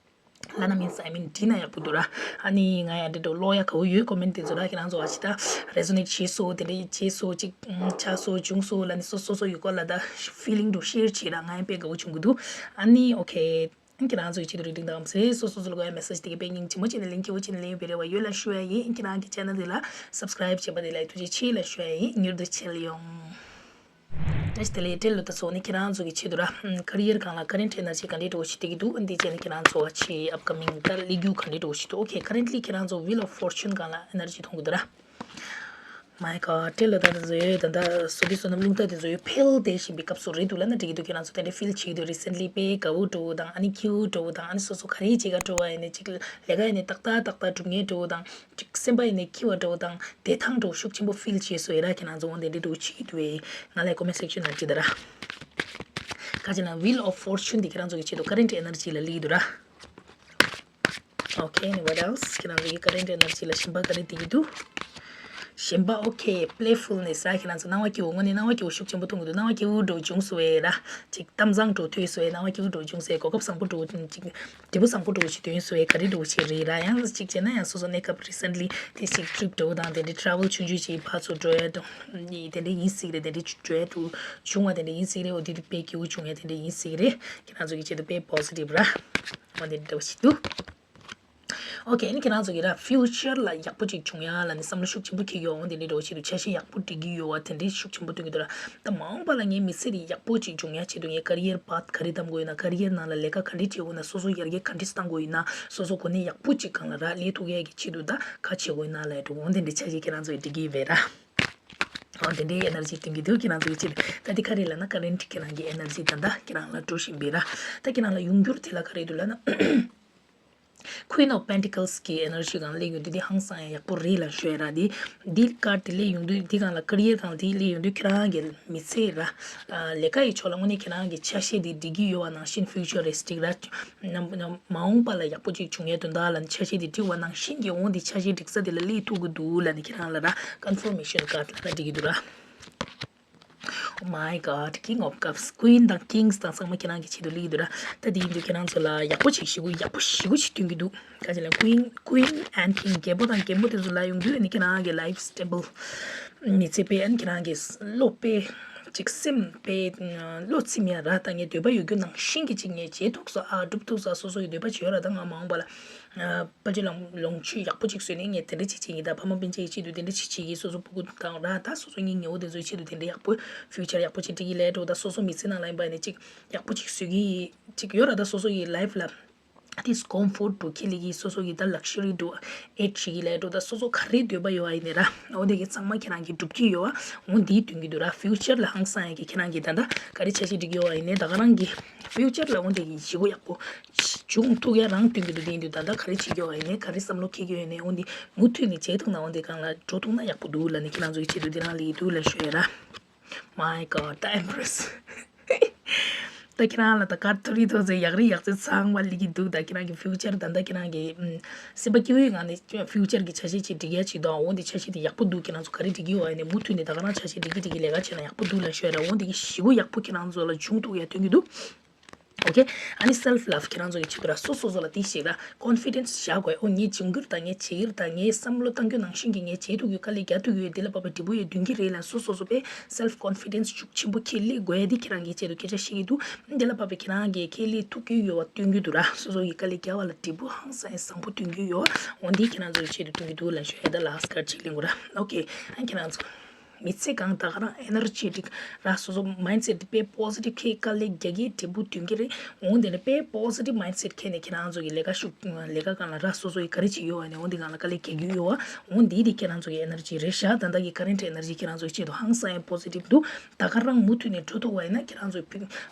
ལབ་ན་means I mean བྲིས་ན་ཡག་པོ་འདུག་ར། ཨ་ནི་ང་ཡང་འདི་འདྲ་ཀློག་ཡ་དགའ་བོ་ཡོད། comment དེ་ཚོ་ར་ཁྱེད་རང་ཚོ་ཨ་ཅི་ད་resonate བྱས་སོ་དེ་འདྲ་བྱས་སོ་ཅིག་ཆགས་སོ་བྱུང་སོ་ལབ་ནི་སོ་སོ་སོ་ཡི་སྐོར་ལ་ད་feeling དུ་share བྱེད་ར། ང་ཡང་དཔེ་དགའ་བོ་བྱུང་གི་འདུག་ཨ་ནི་okay ཁྱེད་རང་ཚོ་ཡི་ཆེད་དུ་reading དང་ཟེར་སོ་སོ་སོ་ལ་དགོས་ཡ་message དེ་ག་དཔེ་སྙིང་རྗེ་མོ་བྱས་ནས་ལེན་སྐྱིད་པོ་བྱས་ནས་ལེན་ཡོད་པའི་རེ་བ་ཡོད་ལ་ཞུ་ཡ་ཡིན། ཁྱེད་རང་གི་channel དེ་ལ་subscribe བྱས་པ་དེ་ལ་ཐུགས་རྗེ་ཆེ་ལ་ཞུ་ཡ་ཡིན། མྱུར་དུ་མཇལ་ཡོང་། བཀྲ་ཤིས་བདེ་ལེགས། སྤྲེལ་ལོ་ད་ཚོ་ནི་ཁྱེད་རང་ཚོ་གི་ཆེད་དུ་ར། career སྒང་ལ་current energy ག་འདྲས་འགྲོ་ཞིག་བསྡད་ཀྱི་འདུག་འདི་བྱས་ནས་ཁྱེད་རང་ཚོ་ཕྱི་upcoming ད་ལས་རྒྱུ་ག་འདྲས་འགྲོ་ཞིག་འདུག okay currently ཁྱེད་རང་ཚོ wheel of fortune སྒང་ལ་energy མཐོང་གི་འདུག་ར། My God སྤྲེལ་ལོ་ད་ད་ཚོ་ཡོད་ད་ད་བསོད་བདེ་བསོད་ནམས་རླུང་རྟ་དེ་ཚོ་ཡོད་འཕེལ་བསྡད་བཞིན་པའི་སྐབས་སུ་རེད་འདུག་ལབ་ན་འགྲིག་གི་འདུག་ཁྱེད་རང་ཚོ་དེ་འདྲས་feel བྱེད་ཀྱི་འདུག recently དཔེ་དགའ་བོ་འགྲོ་བོ་དང་ཨ་ནི་སྐྱིད་པོ་འགྲོ་བོ་དང་ཨ་ནི་སོ་སོ་ག་རེ་བྱེད་ག་འགྲོ་བ་ཡིན་ནའི་ཅིག་ལས་ཀ་ཡིན་ནའི་ཏག་ཏག་ཏག་ཏག་འགྲུབ་ངེས་འགྲོ་བོ་དང་། ཅིག་སེམས་པ་ཡིན་ནའི་སྐྱིད་པ་འདྲ་བོ་དང་བདེ་ཐང་འདྲ་བོ་ཤུགས་ཆེན་པོ་feel བྱེད་སོ་ཡ་ར། ཁྱེད་རང་ཚོ་འོ་དེ་འདྲ་འདྲ་བོ་བྱེད་ཀྱི་འདུག་བས། ང་ལ་comment section ལ་བྲིས་ད་ར། ག་ཅི་ན་wheel of fortune དེ་ཁྱེད་རང་ཚོ་གི་ཆེད་དུ་current energy ལ་སླེབས་ཀྱི་འདུག་ར། Okay, and what else? ཁྱེད་རང་ཚོ་གི་current energy ལ་ཞིམ་པ་ག་རེ་བསྡད་ཀྱི་འདུག་ཞིམ་པ། Okay, playfulness ར། ཁྱེད་རང་ཚོ་སྣང་བ་སྐྱིད་པོ། དངོས་གནས་སྣང་བ་སྐྱིད་པོ་ཤུགས་ཆེན་པོ་མཐོང་གི་འདུག་སྣང་བ་སྐྱིད་པོ་འདྲ་བོ་བྱུང་སོ་ཡ་ར། ཅིག་གཏམ་བཟང་འདྲ་བོ་ཐོས་སོ་ཡ། སྣང་བ་སྐྱིད་པོ་འདྲ་བོ་བྱུང་སོ་ཡ། གོ་སྐབས་བཟང་པོ་འདྲ་བོ་ཅིག་འབྲས་བུ་བཟང་པོ་འདྲ་བོ་ཞིག་ཐོན་སོང་བས་ག་རེ་འདྲ་བོ་ཞིག་རེད་ར། ཡང་གཅིག་བྱས་ན་ཡང་སོ་སོ་གནས་སྐབས་recently དེ་ཞིག་trip འདྲ་བོ་དང་དེ་འདྲའི་travel ཆུང་ཆུང་ཞིག་ཕར་ཚུར་འགྲོ་ཡ་དང་དེ་འདྲ་ཡིན་སྲིད་རེད། དེ་འདྲའི་འགྲོ་ཡ་འདྲ་བྱུང་བ་དེ་འདྲ་ཡིན་སྲིད་རེད། འོ་དེ་དེ་དཔེ་སྐྱིད་པོ་བྱུང་ཡ་དེ་འདྲ་ཡིན་སྲིད་རེད། ཁྱེད་རང་ཚོ་གི་ཆེད་དུ་དཔེ་positive ར། འོ་དེ་འདྲ་བོ་ཞིག་འདུག Okay ཨ་ནི་ཁྱེད་རང་ཚོ་གི་ར་future ལ་ཡག་པོ་ཅིག་བྱུང་ཡ་ལ་ནི་བསམ་བློ་ཤུགས་ཆེན་པོ་འཁྱེར་ཡོད། འོ་དེ་འདྲའི་འདྲ་བོ་ཞིག་འདུག་ཆ་ཤས་ཡག་པོ་སྒྲིག་གི་ཡོད་བ་དེ་འདྲའི་ཤུགས་ཆེན་པོ་སྟོན་གྱི་འདུག་ར། ད་མ་འོངས་པ་ལ་ངའི་མི་ཚེ་འདི་ཡག་པོ་ཅིག་འབྱུང་ཡ་ཆེད་དུ་ངས་career path ག་རེ་གདམ་དགོས་ཡོད་ན། career ནང་ལ་ལས་ཀ་ག་འདྲས་བྱེད་དགོས་ན། སོ་སོ་ཡར་རྒྱས་ག་འདྲས་གཏང་དགོས་ཡོད་ན། སོ་སོ་གོ་གནས་ཡག་པོ་ཅིག་སྒང་ལ་རག་ལས་ཐུབ་ཡ་གི་ཆེད་དུ་ད་ག་བྱེད་དགོས་ཡོད་ན་ལབ་ཡ་འདྲ་འོ་དེ་འདྲའི་ཆ་ཤས་ཁྱེད་རང་ཚོ་ཡིས་སྒྲིག་གི་ཡོད་པས་ར། འོ་དེ་འདྲའི་energy སྟོན་གྱི་འདུག་ཁྱེད་རང་ཚོ་ཡི་ཆེད་དུ། ད་འདི་ག་རེ་ལབ་ན་current ཁྱེད་རང་གི་energy ད་ད་ཁྱེད་རང་ལ་འགྲོ་བཞིན་པས་ར། ད་ཁྱེད་རང་ལ་ཡོང་འགྱུར་དེ་ལ་ག་རེ་འདུག་ལབ་ན། Queen of Pentacles གི་energy སྒང་སླེབས་ཡོང་དུས་འདི་ཧང་སང་ཡག་པོ་རེད་ལབ་ཞུ་ཡ་ར། འདི་འདི་card དེ་སླེབས་ཡོང་དུས་འདི་སྒང་ལ་career སྒང་ལ་དེ་སླེབས་ཡོང་དུས་ཁྱེད་རང་གི་མི་ཚེ་ར། ལས་ཀ་ཡི་ཕྱོགས་ལ་དངོས་གནས་ཁྱེད་རང་གི་ཆ་ཤས་དེ་འགྲིག་གི་ཡོད་པ་ནང་བཞིན་futuristic ར། མ་འོངས་པ་ལ་ཡག་པོ་ཅིག་བྱུང་ཡས་དོན་དག་ལ་ཆ་ཤས་དེ་འགྲིག་པ་ནང་བཞིན་གྱི་འོང་དེ་ཆ་ཤས་འགྲིག་ས་དེ་ལ་སླེབས་ཐུབ་ཀྱི་འདུག་ལབ་ནས་ཁྱེད་རང་ལ་ར་confirmation card ལབ་ན་འགྲིག་གི་འདུག་ར། Oh my God, King of Cups, Queen དང་Kings དང་ཚང་མ་ཁྱེད་རང་གི་ཆེད་དུ་སླེབས་ཀྱི་འདུག་ར། ད་དེ་ཡིན་དུས་ཁྱེད་རང་ཚོ་ལ་ཡག་པོ་ཅིག་ཞེ་པོ་ཡག་པོ་ཞེ་པོ་ཅིག་སྟོན་གྱི་འདུག་ག་ཅི་ལ་Queen, Queen and King རྒྱལ་པོ་དང་རྒྱལ་མོ་དེ་ཚོ་ལ་ཡོང་དུས་ནི་ཁྱེད་རང་གི་life stable མི་ཚེ་དཔེ་ཨ་ནི་ཁྱེད་རང་གི་བློ་དཔེ་ཅིག་སེམས་དཔེ་བློ་ཚིམ་ཡ་ར། ད་ངས་འདོད་པ་ཡོད་རྒྱུ་ནང་བཞིན་གྱི་ཅིག་ངས་བྱེད་ཐུབ་སོང་ཨ། སྒྲུབ་ཐུབ་སོང་ཨ། སོ་སོ་གི་འདོད་པ་བྱེད་ཡོད་ར། ད་ང་མ་འོངས་པ་ལ་ཨ་དཔལ་འབྱོར་ལ་ལོངས་སྤྱོད་ཡག་པོ་ཅིག་བཟོས་ནས་ངས་དེ་འདྲ་ཅིག་བྱེད་ཀྱི། ད་ཕ་མ་སྤུན་མཆེད་ཀྱི་ཆེད་དུ་དེ་འདྲ་ཅིག་བྱེད་ཀྱི། སོ་སོ་སྤུ་གུ་དང་ར་ད་སོ་སོ་སྙིང་ཉེ་བོ་དེ་ཚོའི་ཆེད་དུ་དེ་འདྲ་ཡག་པོ་future ཡག་པོ་ཅིག་སྒྲིག་གི་ལས་འགྲོ། ད་སོ་སོ་མི་ཚེ་ནང་ལ་ཡིན་པ་ནས་ཅིག་ཡག་པོ་ཅིག་བཟོ་གི་ཅིག་ཡོད་ར། ད་སོ་སོ་ཡི་life ལ་this comfort འགྲོ་ཁྱེད་ལས་ཀྱི་སོ་སོ་ཡི་ད་luxury འགྲོ་add བྱེད་ཀྱི་ལས་འགྲོ། ད་སོ་སོ་ག་རེ་འདོད་པ་ཡོད་ཨ་ཡིན་ནས་ར་འོ་དེ་གི་ཚང་མ་ཁྱེད་རང་གིས་སྒྲུབ་ཀྱི་ཡོད་ཨ། འོ་འདིའི་དོན་གྱི་འདུག་ར། future ལ་ཧང་སང་ཡ་གི་ཁྱེད་རང་གིས་ད་ད་ག་རེ་འཆར་གཞི་སྒྲིག་ཡོད་ཨ་ཡིན་ནས་ད་ག་རང་གི་future ལ་འོ་དེ་གི་ཞི་གོ་ཡག་པོ་བྱུང་ཐུབ་ཡ་རང་སྟོན་གྱི་འདུག་དེ་ཡིན་དུས་ད་ལྟ་ག་རེ་བྱེད་ཀྱི་ཡོད་ཡིན་ནའི་ག་རེ་བསམ་བློ་འཁྱེར་གྱི་ཡོད་ནའི་འོ་འདི་མུ་མཐུད་ནས་བྱེད་ཐུབ་ན་འོ་འདི་སྒང་ལ་འགྲོ་ཐུབ་ན་ཡག་པོ་འདུག་ལབ་ནས་ཁྱེད་རང་ཚོ་གི་ཆེད་དུ་འདི་རང་ལ་ཡི་འདུག་ལབ་ཞུ་ཡ་ར། My God, the Empress. ད་ཁྱེད་རང་ལ་ད་ཀར་ཐོ་རི་ཐོ་ཚེ་ཡག་རི་ཡག་ཚེ་ཚང་མ་ལི་གི་འདུག་ད་ཁྱེད་རང་གི་ཕིའུ་ཅར་ད་ད་ཁྱེད་རང་གི་ཨམ་སེམས་པ་སྐྱིད་པོའི་ངང་ནས་ཕིའུ་ཅར་གི་ཆ་ཤས་ཅིག་སྒྲིག་ཡ་ཅིག་འདུག་འོ་འདི་ཆ་ཤས་དེ་ཡག་པོ་འདུག་ཁྱེད་རང་ཚོ་ག་རེ་སྒྲིག་གི་ཡོད་ཨ་ནས་མུ་མཐུད་ནས་ད་ག་རང་ཆ་ཤས་སྒྲིག་གི་སྒྲིག་གི་ལས་ཀ་བྱས་ན་ཡག་པོ་འདུག་ལབ་ཤོད་ར། འོ་འདི་གི་ཞི་བོ་ཡག་པོ་ཁྱེད་རང་ཚོ་ལ་བྱུང་འདུག་ཡ་སྟོན་གི་འདུག་ཨོ་ཁེ། ཨ་ནི་སེལ་ཕི་ལབ་ཁྱེད་རང་ཚོ་གི་ཆེད་དུ་ར་སོ་སོ་སོ་ལ་དེ་ཞིག་ར་ཀོན་ཕི་ཌེན་སི་བཞག་དགོས། ཨོ་ངས་འབྱུང་འགྱུར་དང་ངས་བྱེད་ཀྱི་རེད་དང་ངས་བསམ་བློ་བཏང་རྒྱུ་ནང་བཞིན་གྱི་ངས་བྱེད་ཐུབ་ཀྱི་དཀའ་ལས་རྒྱག་ཐུབ་ཀྱི་ཡོད། དེ་ལ་བབ་པའི་འབྲས་བུ་ཡོད་འདོན་གྱི་རེད་ལ་སོ་སོ་སོ་པས་སེལ་ཕི་ཀོན་ཕི་ཌེན་སི་ཤུགས་ཆེན་པོ་ཁྱེད་སླེབས་དགོས་ཡ་དེ་ཁྱེད་རང་གི་ཆེད་དུ་སྐད་ཆ་བཤད་ཀྱི་འདུག་དེ་ལ་བབ་པའི་ཁྱེད་རང་གིས་ཁྱེད་སླེབས་ཐུབ་ཀྱི་ཡོད་པ་སྟོན་གྱི་འདུག་ར། སོ་སོ་གི་དཀའ་ལས་རྒྱག་པ་ལ་འབྲས་བུ་ཧང་སང་ཡ་བཟང་པོ་སྟོན་གྱི་ཡོད། འོ་འདི་ཁྱེད་རང་ཚོ་གི་ཆེད་དུ་སྟོན་གྱི་འདུག་ལ་ཞུ་ཡ་ད་ལ་སི་ཀར་ཅིག་ལེན་དགོས་ར། ཨོ་ཁེ། ཨ་ཁྱེད་རང་ཚོ། མི་ཚེ་གང་ད་ག་རང་ཨེ་ནར་ཇེ་ཊིག་ར་སོ་སོ་མའིན་སེ་ཊི་དེ་དཔེ་པོ་ཟི་ཊིབ་ཁྱེད་དཀའ་ལས་རྒྱག་གི་འབྲས་བུ་ཐོན་གྱི་རེད། འོང་དེ་ནས་དཔེ་པོ་ཟི་ཊིབ་མའིན་སེ་ཊི་ཁྱེད་ནས་ཁྱེད་རང་ཚོ་གི་ལས་ཀ་ཤུགས་ལས་ཀ་སྒང་ལ་ར་སོ་སོ་གི་ག་རེ་བྱེད་ཡོད་བ་ནས་འོང་དེ་སྒང་ལ་དཀའ་ལས་རྒྱག་གི་ཡོད་བ། འོང་དེ་དེ་ཁྱེད་རང་ཚོ་གི་ཨེ་ནར་ཇི་རེད་ཤག་ད་ལྟ་གི་ཀ་རེན་ཊི་ཨེ་ནར་ཇི་ཁྱེད་རང་ཚོ་གི་ཆེད་དུ་ཧང་སང་ཡང་པོ་ཟི་ཊིབ་འདུག་ད་ག་རང་མུ་མཐུད་ནས་འགྲོ་ཐུབ་བ་ཡིན་ན་ཁྱེད་རང་ཚོ་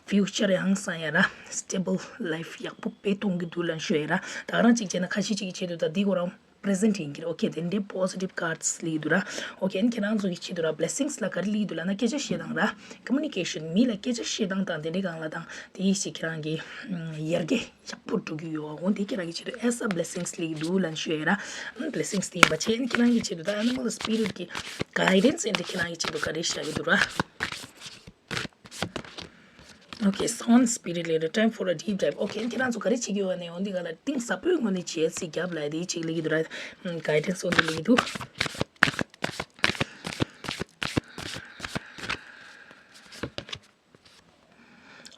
ཕིའུ་ཅར་ཡང་ཧང་སང་ཡ་ར་སི་ཊེ་བལ་ལའིཕ་ཡག་པོ་དཔེ་གཏོང་གི་འདུག་ལབ་ཞུ་ཡ་ར། ད་ག་རང་གཅིག་བྱས་ན་ཁ་ཤས་གཅིག་གི་ཆེད་དུ་ད་འདི་གོ་རང་པི་རེ་ཟེན་ཊི་ཡིན་གྱི་རེད། ཨོ་ཁེ། དེ་འདྲའི་པོ་ཟི་ཊིབ་ཀར་ཌི་སི་ལི་འདུག་ར། ཨོ་ཁེ། ཨ་ནི་ཁྱེད་རང་ཚོ་གི་ཆེད་དུ་ར་བི་ལེ་སིང་སི་ལ་ག་རེ་ལི་འདུག་ལབ་ན་སྐད་ཆ་བཤད་སྟངས་ར། ཀོ་མུ་ནི་ཀེ་ཤན། མི་ལ་སྐད་ཆ་བཤད་སྟངས་དང་དེ་འདྲའི་སྒང་ལ་དང་དེ་ཡིད་ཆེས་ཁྱེད་རང་གི་ཡར་རྒྱས་ཡག་པོ་འགྲོ་གི་ཡོད། འོ་འདི་ཁྱེད་རང་གི་ཆེད་དུ་ཨེ་ས་བི་ལེ་སིང་སི་ལི་འདུག་ལབ་ཞུ་ཡ་ར། བི་ལེ་སིང་སི་དེ་ཡིན་པ་བྱས། ཨ་ནི་ཁྱེད་རང་གི་ཆེད་དུ་ད་ཨེ་ནི་མལ་སི་པི་རི་ཊི་གི་གའི་ཌེན་སི་ཨེ་ནི་ཁྱེད་རང་གི་ཆེད་དུ་ག་རེ་བཞག་གི་འདུག་ར། Okay, sound spirit leader, time for a deep dive. Okay, ཁྱེད་རང་ཚོ་ག་རེ་བྱེད་ཀྱི་ཡོད་ནས་འོ་འདི་ག་ལ་གཏིང་ཟབ་པོའི་ངོས་ནས་བྱེད་ཚིག་རྒྱབ་ལ་དེ་ཅིག་ལེགས་ཀྱི་འདུག་ར། གའི་ཌེན་སི་འོ་འདི་ལེགས་ཀྱི་འདུག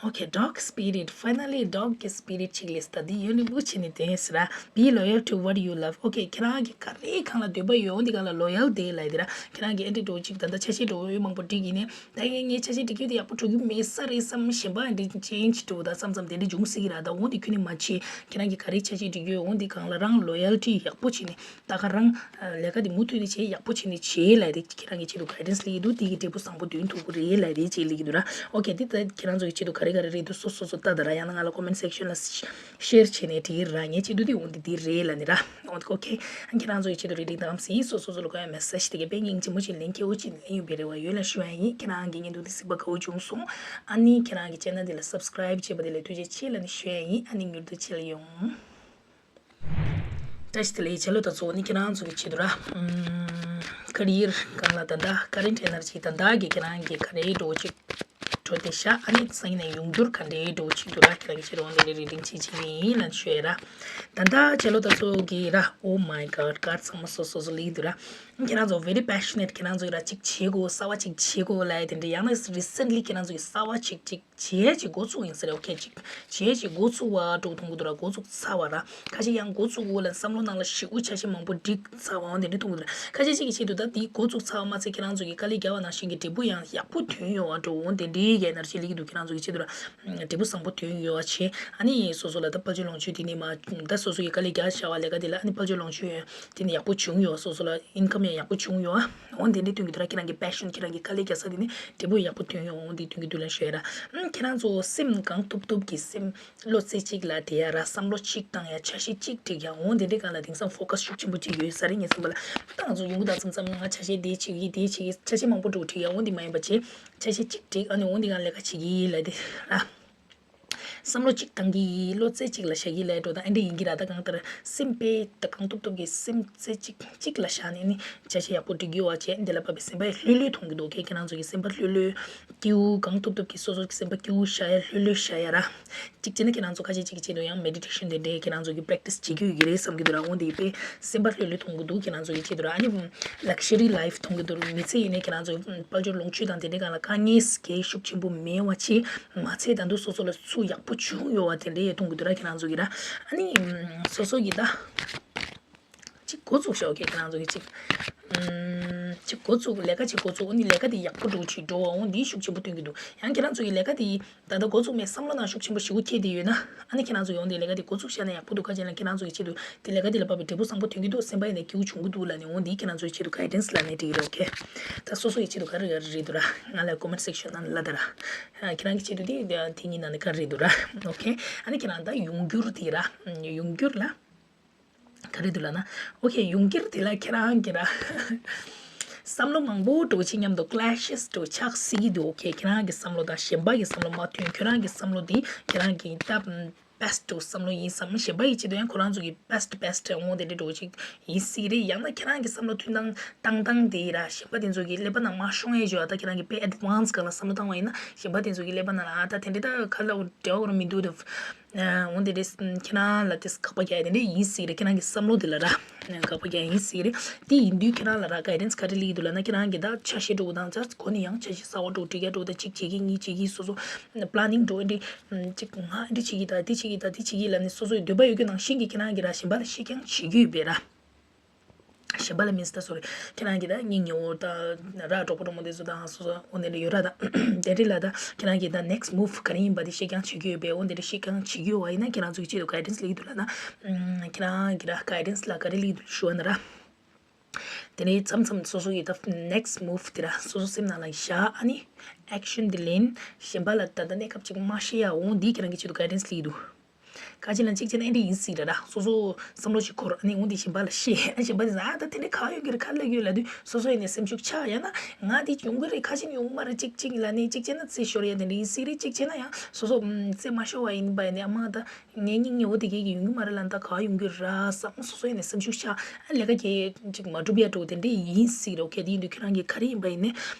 Okay, dog spirit. Finally, dog གི་སི་པི་རི་ཊི་ཅིག་ལེགས་ད་འདི་ཡོད་ནི་མུ་ཆེ་ནི་དེ་ཟེར་ར། Be loyal to what you love. Okay, ཁྱེད་རང་གི་ག་རེ་གང་ལ་འདོད་པ་ཡོད་འོ་འདི་ག་ལ་ལོ་ཡལ་དེ་ལ་དེ་ར། ཁྱེད་རང་གི་ཨེ་འདྲི་འགྲོ་ཅིག་ད་ལྟ་ཆ་ཤས་འགྲོ་ཡོད་མང་པོ་འགྲིག་ཡིན་ནས། ད་ངས་ངའི་ཆ་ཤས་འགྲིག་རྒྱུ་དེ་ཡག་པོ་འགྲོ་རྒྱུ་མེད་ས་རེད་བསམ། གཞན་པ་འདི་ཅེན་ཇི་འགྲོ་ད་བསམ་བསམ་དེ་འདྲ་འབྱུང་སྲིད་ཀྱི་ར། ད་འོ་འདི་ཁྱོད་ནི་མ་བྱེད། ཁྱེད་རང་གི་ག་རེ་ཆ་ཤས་འགྲིག་རྒྱུ་འོ་འདི་གང་ལ་རང་ལོ་ཡལ་ཊི་ཡག་པོ་བྱས་ནས་ད་ག་རང་ལས་ཀ་འདི་མུ་མཐུད་ནས་བྱེད། ཡག་པོ་བྱས་ནས་བྱེད་ལབ་དེ་ཁྱེད་རང་གི་ཆེད་དུ་གའི་ཌེན་སི་ལེགས་ཀྱི་འདུག་དེ་གི་འབྲས་བུ་བཟང་པོ་འདོན་ཐུབ་ཀྱི་རེད་ལབ་དེ་ཅིག་ལེགས་ཀྱི་འདུག་ར། ཨོ་ཁེ། འདི་ད་ཁྱེད་རང་ཚོ་གི་ཆེད་དུ་ག་རེ་ག་རེ་རེད་འདུག་སོ་སོ་སོ་ལྟ་ད་ར། ཡང་ན་ང་ལ་ཀོ་མེན་ཊི་སེག་ཤན་ལ་ཤེར་བྱས་ནས་དྲིས་ར། ངའི་ཆེད་དུ་འདི་འོ་འདི་འདི་རེད་ལབ་ནི་ར། ཨོ་ཁེ། ཁྱེད་རང་ཚོ་ཡི་ཆེད་དུ་རེ་རེ་དང་སི་སོ་སོ་སོ་ལ་གོ་ཡ་མེ་སེ་ཇི་དེ་གའི་དཔེ་སྙིང་རྗེ་མོ་ཅིག་ལེན་སྐྱེ་བོ་ཅིག་ལེན་ཡོད་པའི་རེ་བ་ཡོད་ལ་ཞུ་ཡ་ཡིན། ཁྱེད་རང་གི་བརྙན་ཐུང་འདི་གཟིགས་པ་དགའ་བོ་བྱུང་སོང་། ཨ་ནི་ཁྱེད་རང་གི་ཆེ་ནལ་འདི་ལ་སབ་སི་ཀ་རའིབ་བྱས་པ་དེ་ལ་ཐུགས་རྗེ་ཆེ་ལབ་ནི་ཞུ་ཡ་ཡིན། ཨ་ནི་མྱུར་དུ་ཕྱི་ལ་ཡོང་། བཀྲ་ཤིས་བདེ་ལེགས་བྱ་ལོ་ད་ཚོ་ནི་ཁྱེད་རང་ཚོ་གི་ཆེད་དུ་ར། ཀ་རི་ཡར་སྒང་ལ་ད་ལྟ་ཀ་རེན་ཊི་ཨེ་ནར་ཇི་ད་ལྟ་གི་ཁྱེད་རང་གི་ག་རེ་འགྲོ་ཅིག་འགྲོ་དེ་ཤ། ཨ་ནི་སང་ཉིན་ནས་ཡོང་འགྱུར་ག་འདྲའི་འགྲོ་ཅིག་འདུག་ར། ཁྱེད་རང་གི་ཆེད་དུ་འོང་དེ་འདྲའི་རེ་ཌིང་བྱེད་ཅིག་ཡིན་ལ་ཞུ་ཡ་ར། ད་ལྟ་བྱ་ལོ་ད་ཚོ་གི་ར། Oh my God, card ཚང་མ་སོ་སོ་སོ་ལེགས་འདུག་ར། ཁྱེད་རང་ཚོ་very passionate ཁྱེད་རང་ཚོ་གི་ར་ཅིག་བྱེད་དགོས་གསར་བ་ཅིག་བྱེད་དགོས་ལ་དེ་འདྲའི་ཡང་ན་རི་སེན་ལི་ཁྱེད་རང་ཚོ་གི་གསར་བ་ཅིག་ཅིག་བྱེད་ཅིག་འགོ་ཚུགས་ཡིན་ཟེར་རེ། ཨོ་ཁེ་ཅིག་བྱེད་ཅིག་འགོ་ཚུགས་པ་འགྲོ་མཐོང་གི་འདུག་ར། འགོ་ཚུགས་ཚར་བ་ར། ཁ་ཤས་ཡང་འགོ་བཙུགས་འོག་ལ་བསམ་བློ་ནང་ལ་ཞེ་པོ་ཆ་ཤས་མང་པོ་འགྲིག་ཚར་བའང་དེ་འདྲ་མཐོང་གི་འདུག་ཁ་ཤས་ཅིག་གི་ཆེད་དུ་ད་དེའི་འགོ་བཙུགས་ཚར་བ་མ་ཚད་ཁྱེད་རང་ཚོ་གི་དཀའ་ལས་རྒྱག་པ་ནང་བཞིན་གྱི་འབྲས་བུ་ཡང་ཡག་པོ་ཐོན་ཡོང་བ་འགྲོ་འོང་དེ་འདྲའི་གི་ཨེ་ནར་ཇི་ལེགས་ཀྱི་འདུག་ཁྱེད་རང་ཚོ་གི་ཆེད་དུ་ལ་འབྲས་བུ་བཟང་པོ་ཐོན་ཡོང་བ་བྱས། ཨ་ནི་སོ་སོ་ལ་ད་དཔལ་འབྱོར་ལོངས་སྤྱོད་དེ་ནས་མ་ད་སོ་སོ་གི་དཀའ་ལས་རྒྱག་བྱ་བ་ལས་ཀ་དེ་ལ་ཨ་ནི་དཔལ་འབྱོར་ལོངས་སྤྱོད་དེ་ནས་ཡག་པོ་བྱུང་ཡོང་། སོ་སོ་ལ་ཨིན་ཀམ་ཡང་ཡག་པོ་བྱུང་ཡོང་། འོང་དེ་འདྲའི་སྟོན་གྱི་འདུག་ར། ཁྱེད་རང་གི་པེ་ཤན་ཁྱེད་རང་གི་དཀའ་ལས་རྒྱག་ས་དེ་ནས་འབྲས་བུ་ཡག་པོ་ཐོན་ཡོང་འོང་དེ་སྟོན་གྱི་འདུག་ལ་ཞུ་ཡ་ར། ཨ་ཁྱེད་རང་ཚོ་སེམས་གང་ཐུབ་ཐུབ་ཀྱི་སེམས། བློ་རྩེ་གཅིག་ལ་དེ་ཡ་ར། བསམ་བློ་གཅིག་བཏང་ཡ། ཆ་ཤས་གཅིག་སྒྲིག་ཡ། འོང་དེ་འདྲའི་སྒང་ལ་དེང་སང་ཕོ་ཀ་སི་ཤུགས་ཆེན་པོ་གཅིག་ཡོད་ས་རེད། ངས་བསམ་པ་ལ་ད་ང་ཚོ་ཡོང་གི་ད་མཚམས་མཚམས་ང་ཆ་ཤས་དེ་བྱེད་ཀྱི་དེ་བྱེད་ཀྱི་ཆ་ཤས་མང་པོ་འགྲོ་བྲིས་ཡ། འོང་དེ་མ་ཡིན་པ་བྱེད་ཆ་ཤས་གཅིག་སྒྲིག་ཨ་ནི་འོང་དེ་སྒང་ལས་ཀ་བྱེད་ཀྱི་ལ་དེ་ར། བསམ་བློ་གཅིག་བཏང་གི་ཡིན། བློ་རྩེ་གཅིག་ལ་བཞག་གི་ལས་འགྲོ་དང་ཨེ་འདྲ་ཡིན་གྱི་ར། ད་གང་ལྟར་སེམས་པའི་ད་གང་ཐུབ་ཐུབ་ཀྱི་སེམས་རྩེ་གཅིག་གཅིག་ལ་བཞག་ནས་ནི་བྱ་བྱེད་ཡག་པོ་སྒྲིག་གི་ཡོད་བ་བྱས། འདི་ལ་བབས་པའི་སེམས་པ་ལྷོད་ལྷོད་མཐོང་གི་འདུག་ཁྱེད་ཁྱེད་རང་ཚོ་གི་སེམས་པ་ལྷོད་ལྷོད། སྐྱིད་པོ་གང་ཐུབ་ཐུབ་ཀྱི་སོ་སོ་གི་སེམས་པ་སྐྱིད་པོ་བཞག་ཡ། ལྷོད་ལྷོད་བཞག་ཡ་ར། གཅིག་བྱས་ན་ཁྱེད་རང་ཚོ་ཁ་ཤས་གཅིག་གི་ཆེད་དུ་ཡང་མེ་ཌི་ཊེ་ཤན་དེ་འདྲའི་ཁྱེད་རང་ཚོ་གི་པེ་རེག་ཊི་སི་བྱེད་རྒྱུ་ཡོད་ཀྱི་རེད་བསམ་གྱི་འདུག་ར། འོང་དེ་དཔེ་སེམས་པ་ལྷོད་ལྷོད་མཐོང་གི་འདུག་ཁྱེད་རང་ཚོ་གི་ཆེད་དུ་ར། ཨ་ནི་ལག་ཤ་རི་ལའིཕ་མཐོང་གི་འདུག་མི་ཚེ་ཡིན་ནའི་ཁྱེད་རང་ཚོ་དཔལ་འབྱོར་ལོངས་སྤྱོད་དང་དེ་འདྲའི་སྒང་ལ་དཀའ་ངལ་གལ་ཤུགས་ཆེན་པོ་མེད་པ་བྱས། མ་ཚད་ད་དུང་སོ་སོ་ལ་ཚུར་ཡག་པོ་བྱུང་ཡོད་པ་དེ་འདྲའི་མཐོང་གི་འདུག་ར། ཁྱེད་རང་ཚོ་གི་ར། ཨ་ནི་སོ་སོ་གི་ད་ཅིག་འགོ་བཙུགས་ཤོག་ཁྱེད་རང་ཚོ་གི་ཅིག་ཨམ། ཅིག་འགོ་བཙུགས། ལས་ཀ་ཅིག་འགོ་བཙུགས། ཨ་ནི་ལས་ཀ་དེ་ཡག་པོ་འགྲོ་ཅིག་འགྲོ་བ་འོང་དེ་ཤུགས་ཆེན་པོ་སྟོན་གྱི་འདུག་ཡང་ཁྱེད་རང་ཚོ་གི་ལས་ཀ་དེ་ད་ལྟ་འགོ་བཙུགས་མེད་བསམ་བློ་ནང་ཤུགས་ཆེན་པོ་ཞེ་པོ་འཁྱེར་བསྡད་ཡོད་ན། ཨ་ནི་ཁྱེད་རང་ཚོ་ཡོང་དེ་ལས་ཀ་དེ་འགོ་བཙུགས་བཞག་ན་ཡག་པོ་འདུག་ཁ་ཅིག་ལ་ཁྱེད་རང་ཚོ་གི་ཆེད་དུ་དེ་ལས་ཀ་དེ་ལ་བབས་པའི་འབྲས་བུ་བཟང་པོ་ཐོན་གྱི་འདུག་སེམས་པ་ཡིན་ནའི་སྐྱིད་པོ་བྱུང་གི་འདུག་ལབ་ནས་འོང་དེ་ཁྱེད་རང་ཚོའི་ཆེད་དུ་གའི་ཌེན་སི་ལབ་ནས་འགྲིག་གི་རེད། ཨོ་ཁེ། ད་སོ་སོ་ཡི་ཆེད་དུ་ག་རེ་ག་རེ་རེད་འདུག་ར། ང་ལ་ཀོ་མེན་ཊི་སེག་ཤན་ནང་ལ་ལབ་ད་ར། ཁྱེད་རང་གི་ཆེད་དུ་དེ་དེ་གཉིས་ནང་ནས་ག་རེ་རེད་འདུག་ར། ཨོ་ཁེ། ཨ་ནི་ཁྱེད་རང་ད་ཡོང་འགྱུར་དེ་ར། ཡོང་འགྱུར་ལ། ག་རེ་འདུག་ལབ་ན། ཨོ་ཁེ། ཡོང་འགྱུར་དེ་ལ་ཁྱེད་རང་གི་ར། བསམ་བློ་མང་པོ་འགྲོ་ཆེ་མཉམ་དུ་clashes་འགྲོ་ཆགས་སྲིད་ཀྱི་འདུག་ཁྱེད་ཁྱེད་རང་གི་བསམ་བློ་དང་གཞན་པ་གི་བསམ་བློ་མ་མཐུན། ཁྱོད་རང་གི་བསམ་བློ་དེ་ཁྱེད་རང་གི་ད་best་བསམ་བློ་ཡིན་བསམ། གཞན་པ་ཡི་ཆེད་དུ་ཡང་ཁོ་རང་ཚོ་གི་best best་འོང་དེ་འདྲ་འགྲོ་ཆེ་ཡིན་སྲིད་རེད། ཡང་ན་ཁྱེད་རང་གི་བསམ་བློ་མཐུན་སྟངས་བཏང་སྟངས་དེ་ར་གཞན་པ་དེ་ཚོ་གི་ཀླད་པ་ནང་མ་ཤོང་ཡས་བྱོས། ད་ཁྱེད་རང་གི་དཔེ་advance་སྒང་ལ་བསམ་བློ་བཏང་བ་ཡིན་ན་གཞན་པ་དེ་ཚོ་གི་ཀླད་པ་ནང་ལ་ཨ་ད་དེ་འདྲ་ད་ག་ལ་འབྲེལ་བ་མི་འདུག་འོ་དེ་རེད། ཁྱེད་རང་ལ་དེ་དགག་པ་རྒྱག་ཡ་དེ་འདྲ་ཡིན་སྲིད་རེད། ཁྱེད་རང་གི་བསམ་བློ་དེ་ལ་ར་དགག་པ་རྒྱག་ཡ་ཡིན་སྲིད་རེད། དེ་ཡིན་དུས་ཁྱེད་རང་ལ་ར་guidance་ག་རེ་ལི་འདུག་ལབ་ན། ཁྱེད་རང་གི་ད་འཆར་གཞི་འགྲོ་གི་དང་ཅག་གོ་ནས་ཡང་འཆར་གཞི་གསར་བ་འགྲོ་སྒྲིག་ཡ་འགྲོ་ད་གཅིག་བྱེད་ཀྱི་གཉིས་བྱེད་ཀྱི་སོ་སོ་planning་འགྲོ་འདི་གཅིག་ང་འདི་བྱེད་ཀྱི་ད་འདི་བྱེད་ཀྱི་ད་འདི་བྱེད་ཀྱི་ལབ་ནས་སོ་སོའི་འདོད་པ་ཡོད་རྒྱུ་ནང་བཞིན་གྱི་ཁྱེད་རང་གི་ར་གཞན་པ་ལ་བཤད་རྐྱང་བྱེད་ཀྱི་ཡོད་པས་ར། གཞན་པ་ལ་མིན་སི་ད་སོ་རི་ཁྱེད་རང་གི་ད་སྙིང་ཉེ་བོ་ད་ར་གྲོགས་པོ་གྲོགས་མོ་དེ་ཚོ་དང་སོ་སོ་འོ་ནས་ལ་ཡོད་ར་ད་དེ་རིང་ལ་ད་ཁྱེད་རང་གི་ད་next move་ག་རེ་ཡིན་པ་དེ་བཤད་རྐྱང་བྱེད་ཀྱི་ཡོད་པས། འོ་དེ་འདྲ་བཤད་རྐྱང་བྱེད་ཀྱི་ཡོད་པ་ཡིན་ན་ཁྱེད་རང་ཚོ་གི་ཆེད་དུ་guidance་ལ་ཡི་འདུག་ལབ་ན། ཁྱེད་རང་གི་ར་guidance་ལ་ག་རེ་ལ་ཡི་འདུག་ཞུ་བ་ན་ར། དེ་ནས་མཚམས་མཚམས་སོ་སོ་གི་ད་next move་དེ་ར་སོ་སོ་སེམས་ནང་ལ་བཞག་ཨ་ནི་action་དེ་ལེན། གཞན་པ་ལ་ད་ལྟ་གནས་སྐབས་ཅིག་མ་བཤད་ཡ་འོ་འདི་ཁྱེད་རང་གི་ཆེད་དུ་guidance་ལ་ཡི་འདུག་ཁ་ཅིག་ལ་གཅིག་བྱས་ན་ཨེ་འདྲ་ཡིན་སྲིད་ར་ར། སོ་སོ་བསམ་བློ་ཞིག་འཁོར་ཨ་ནི་འོ་འདི་གཞན་པ་ལ་བཤད། ཨ་གཞན་པ་དེ་ཚོ་ཨ་ད་དེ་འདྲ་ག་ཡོང་གི་རེད་ག་ལབ་ཡོད་ལབ་དུས་སོ་སོ་ཡིན་ནས་སེམས་ཤུགས་ཆག་ཡང་ན་ང་འདི་ཡོང་གི་རེད་ཁ་ཅིག་ཡོང་མ་རེད་གཅིག་གཅིག་ལབ་ནས་གཅིག་བྱས་ན་རྩིས་ཤོར་ཡ་དེ་འདྲ་ཡིན་སྲིད་རེད། གཅིག་བྱས་ན་ཡང་སོ་སོ་རྩིས་མ་ཤོར་བ་ཡིན་པ་ཡིན་ནས་ཨ་མ་ད་ངའི་སྙིང་ཉེ་བོ་དེ་གས་ཀྱི་ཡོང་གི་མ་རེད་ལབ་ད་ག་ཡོང་གི་ར་བསམ་སོ་སོ་ཡིན་ནས་སེམས་ཤུགས་ཆག་ཨ་ལས་ཀ་གས་ཅིག་མ་འགྲུབ་ཡ་འགྲོ་དེ་འདྲ་ཡིན་སྲིད་ར། ཨོ་ཁེ་དེ་ཡིན་དུས་ཁྱེད་རང་གི་ག་རེ་ཡིན་པ་ཡིན་ནས།